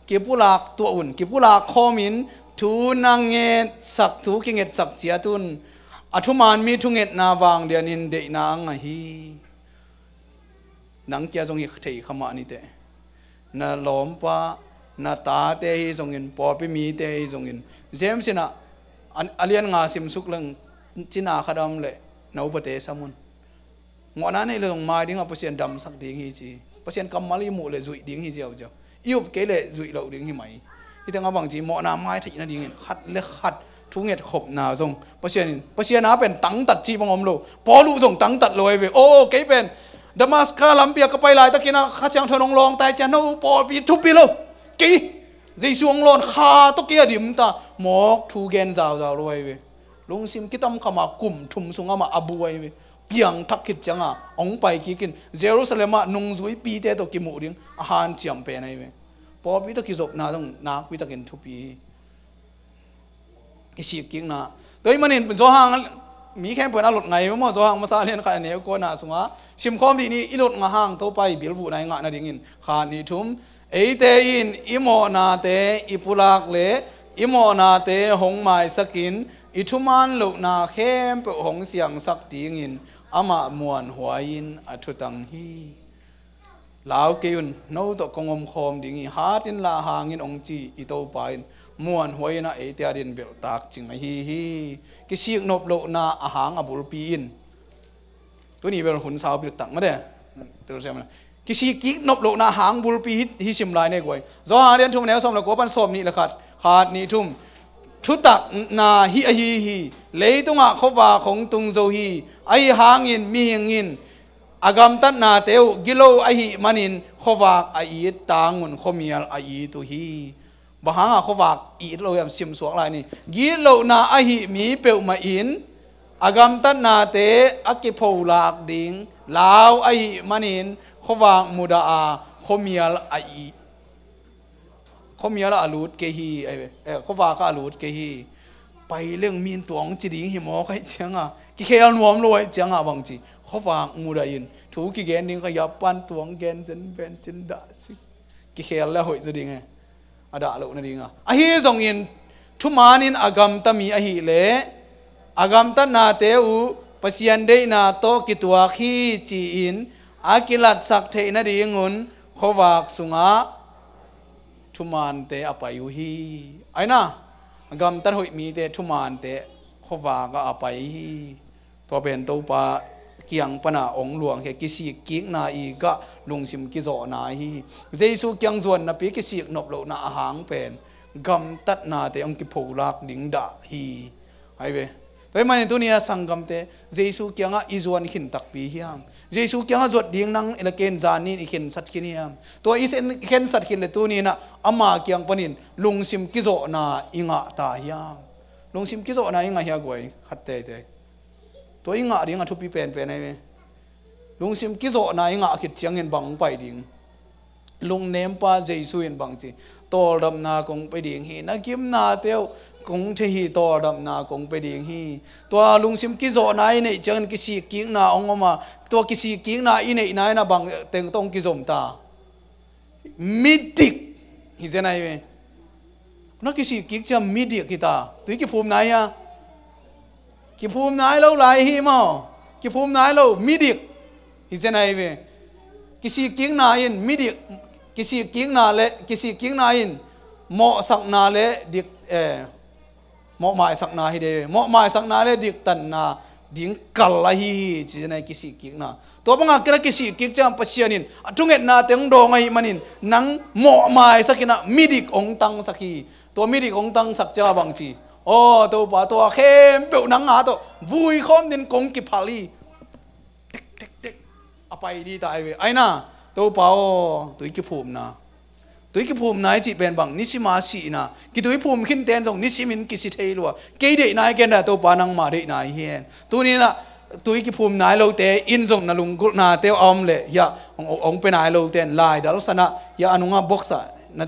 Kipulak tuah un, kipulak khawmin thu na ngetsak, thu kingetsak ciat un. A thuman mi thungetna vanglianin deihna a ngah hi. Nang kia zong hi thei kha mah ni teh. Na lawmpa, na tate hi zongin, pawlpi mite hi zongin, James in ah, a, a lian nga simsuk leng, cina khat a om leh na upate sam un. Mawhna nei le zong mai dingah Pasian damsak ding hi ci. Pasian kammal i muh leh zuih ding hi ziauziau. I up kei leh zuih loh ding hi mai. Hih tengah bangci, mawhna mai theih nadingin khat le khat thunget khopna zong Pasian in, Pasian a pen tangtat cih bang om lo. Paul uh zong tangtat lo ahi ve. Aw, kei pen Damaska lampi ah ka pai laitakin ah Kha Siangtho in hong lawng ta hi ci-a, no, pawlpi thupi lo. Kei Jesu hong lawn kha tawh kei a dim ta. Mawk thu gen zauzau lo ahi ve. Lungsim kitamkham a kum thum sung amah a buai ve. Piangthak khit cianga hong pai kikin Jerusalem ah nungzuipite tawh kimuh ding a hanciam pen ahi ve. Pawlpi tawh kizopna zong nakpi takin thupi hi. Kisik kikna. Tua ahih manin Johan mi khempeuh in a lot ngai maw, Johan masa lian khat a neu kuana sunga simkhawm dih ni. I lot ngah hang Topa i bilvuhna i ngah nadingin khat nih thum. Eite in i mawhnate i pulak le i mawhnate hong maisakin i thuman lohna khempeuh hong siangsak dingin amah muanhuai-in a thutang hi. Lau kei un, no tawh kong omkhawm ding hi. Hat inla hang in, hong ci i Topa in muanhuai-in a eite adingin belhtak cing ahi hi. Kisik nop lohna a hang a bulpi in. Tuni bel hun saupi tak mate. Kisik kik nop lohna hang bulpi hi, hi sim lai ne guai. Johan lian thum neu sawm le kua pan sawm nih le khat, khat nih thum. Thutakna hih ahi hi. Leitungah khuavak hong tung zo hi. Ahi hangin mihing in a gamtatnate uh gilo ahih manin khuavak a it tangun khuamial a it uh hi. Bang hanga khuavak it lo hiam, simsuak lai ni. Gitlohna ahi mi peuhmah in a gamtatnate a kipholak ding lau ahih manin khuavak mudah a khuamial a it, khuamial ah a lut kei hi. Eh, khuavak ah a lut kei hi. Pai leng min tuang ci ding hi maw, ka hih cianga kikhel nuam lo ahih cianga bangci khuavak mudah in thu kigen ding ka hiap pan tuang gen zen ven cin dah si. Kikhel le hoih zaw ding e. A dah loh nadinga. Ahi zongin thumanin a gamta mi ahih leh a gamtatnate uh Pasian deihna tawh kituak hi ci-in a kilatsak theih nadingun khuavak sungah thumante a pai uh hi. Aina, a gamtat hoih mite thumante khuavak ah a pai hi. Tua pen Topa kiang pana ong luang hi. Kisik kikna i gah lungsim kizawhna hi. Jesu kiang zuan napi kisik nop lohna a hang pen gamtatnate ong kipholak ding dah hi. Hai ve. Tua ahih manin tuni a sanggamte Jesu kiangah i zuan khin takpi hiam? Jesu kiangah zuat ding nang i lakin zan nin i khensat khin hiam? Tua i sen-, i khensat khin le tuni inah ama kiang panin lungsim kizawhna i ngah ta hiam? Lungsim kizawhna i ngah hia guai khat teitei? Tua i ngah ding a thupi penpen ahi ve. Lungsim kizawhna i ngah khit ciangin bang pai ding? Lungnempa Jesu in bangci, tawldamna kong pe ding hi, na gimnate uh kong thei hi, tawldamna kong pe ding hi. Tua lungsim kizawhna i neih ciangin kisik kikna ong om a, tua kisik kikna i neihna inah bang teng tawh ong kizom ta? Midik hi zen ahi ve. Na kisik kik ciang midik hi ta. Tui kiphum nai hia? Kiphum nai lo lai hi maw? Kiphum nai lo, midik hi zen ahi ve. Kisik kikna in midik, kisik kikna le, kisik kikna in mawhsakna le dik, eh, mawhmaisakna hi de, mawhmaisakna le diktanna ding kal ahi hi, ci zen ahi, kisik kikna. Tua banga kena kisik kik ciang Pasian in a thungetna teng dawng ahih manin nang mawhmaisak inah midik ong tangsak hi. Tua midik ong tangsak ciang a bangci, aw Topa, tua khempeuh nang a tawh vui khawm din kong kiphal hi. Tek, tek, tek. A pai di ta ahi ve. Aina, Topa aw, tui kiphumna. Tui kiphum nai cih pen bang, nisim a sihna. Kitui phum khin ten zong nisimin kisi thei lua. Kei deih nai ken dah, Topa nangma deih nai hi hen. Tuni inah tui kiphum nai lote in zong na lunggulhnate a om leh, hiah ong, ong, ong pe nai lo ten laidal sanah, hiah a nungah box ah na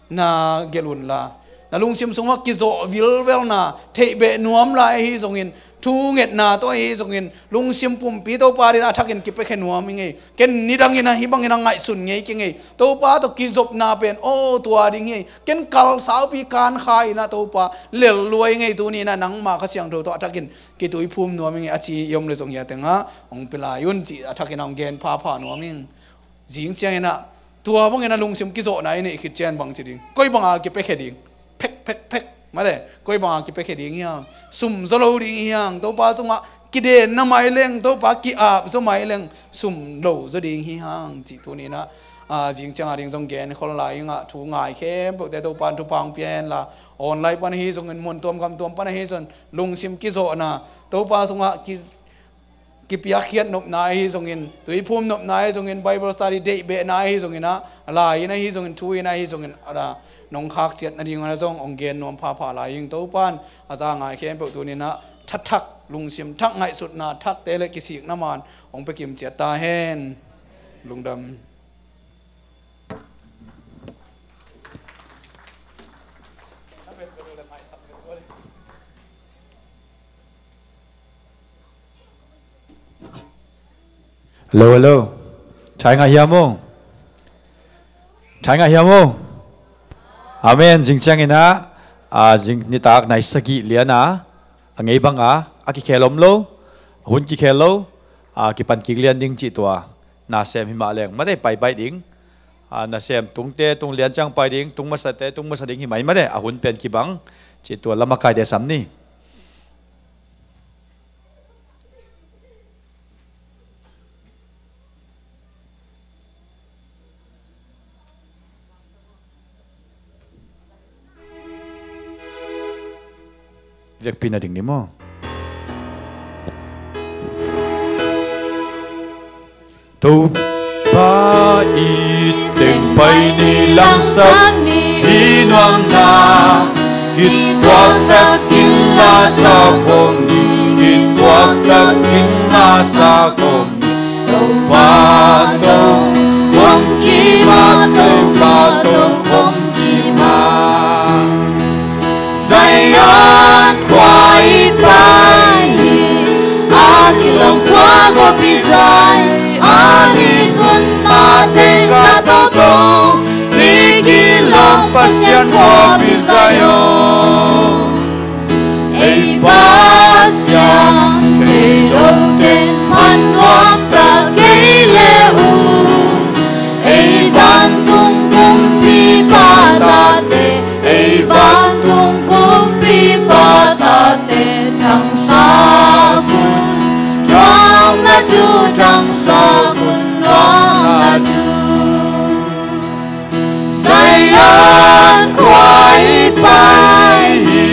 na gelh unla. Na lungsim sungah kizawh vilvelna theih beh nuam lai ahi zongin, thungetna tawh ahi zongin, lungsim pumpi Topa din a thakin kipiakhia nuam i ngei. Ken nidangin ahi bangin a ngaihsun ngei kei ngei. Topa tawh kizopna pen, aw, tua ding hi. Ken kal saupi kan kha inah Topa lel lua i ngei, tuni inah nangma Kha Siangtho tawh a thakin kituiphum nuam i ngei, a ci i om le zong hiah tengah ong pe lai un, ci a thakin ong gen phapha nuam ing. Zing ciangin ah tua bangin a lungsim kizawhna i neih khit ciang bangci ding? Koi banga kipiakhia ding? Phek, phek, phek. Mate, koi banga kipiakhia ding hiam? Sum zaw lo ding hiam? Topa sungah kidenna mai leng, Topa ki-ap zaw mai leng, sum lo zaw ding hi hang, cih tuni inah, ah, zing cianga ding zong gen khol lai ing ah, thu ngai khempeuhte Topa in thupha ong pia henla, online pan ahi zongin, mun tuam gam tuam pan ahi zongin, lungsim kizawhna, Topa sungah ki kipiakkhiat nopna ahi zongin, tuiphum nopna ahi zongin, Bible study deihbehna ahi zongin ah, lai in ahi zongin, thu in ahi zongin, a nong khakciat nading ah zong hong gen nuam phapha lai ing. Topan a za ngai khempeuh tuni in ah thathak, lungsim thak, ngaihsutna thakte le kisikna man hong pia kimciat ta hen. Lungdam. Hello, hello. Thai ngah hiam maw? Thai ngah hiam maw? Amen. Zing ciangin ah, a, zing nitak nai sagih lian a, a ngei bang a, a kikhel om lo, a hun kikhel lo, a, kipan kik lian ding cih tua nasem hi mah leng, mate, paipai ding. A, nasem tungte tung lian ciang pai ding, tung masate tung masa ding hi mai, mate, a hun pen kibang cih tua lamakaite sam ni. Vekpi na ding ni maw? Topa i teng pai ni, langsak ni, i nuamna kituak takin masa khawm ni, kituak takin masa khawm ni. Topa tokhom kima, Topa tokhom kima. Zion khua i pai hi, a kilawm khua gawp i zai, a hi tun mateng ka toto, i kilawm Pasian khua i zai o. Ei Pasian thei lote phan nuam ta kei le uh. Ei vantung kumpipa tate, ei vantung kumpipa tate, thangsak un nuam na thu, thangsak un nuam na thu. Zion khua i pai hi,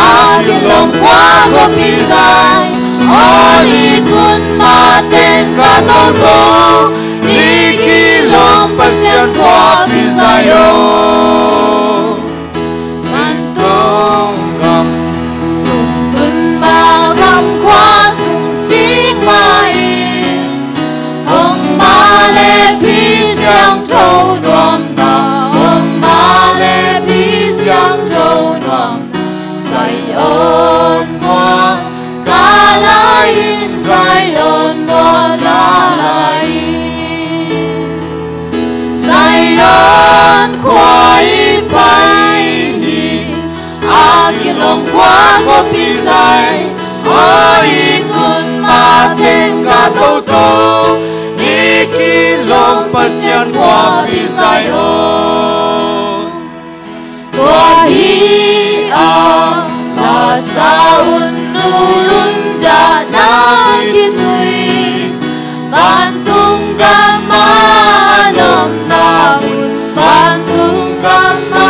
a kilawm khua gawp i zai, a hi tun mateng ka toto, i kilawm Pasian khua i zai o. Vantung gam sung tun ma gam khua sung sik ma in, hong ma le Pi Siangtho nuamna, hong ma le Pi Siangtho nuamna. Zion mual ka la in, Zion mual la la in. Zion khua i pai hi, a kilawm khua gawp i zai, a hi tun mateng ka toto, i kilawm Pasian khua i zai o. Tua hi a, lasa un nul un, dahna kitui. Vantung gam a nopna mun, vantung gam a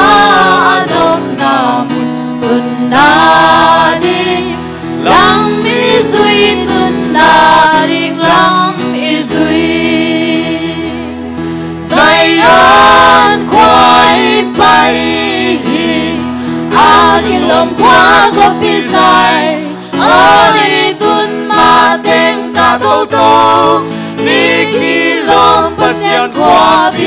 nopna mun, tun nading lam i zui, tun nading lam i zui. Zion khua i pai hi, a kilawm khua gawp i zai, a hi tun mateng ka toto, i kilawm Pasian khua i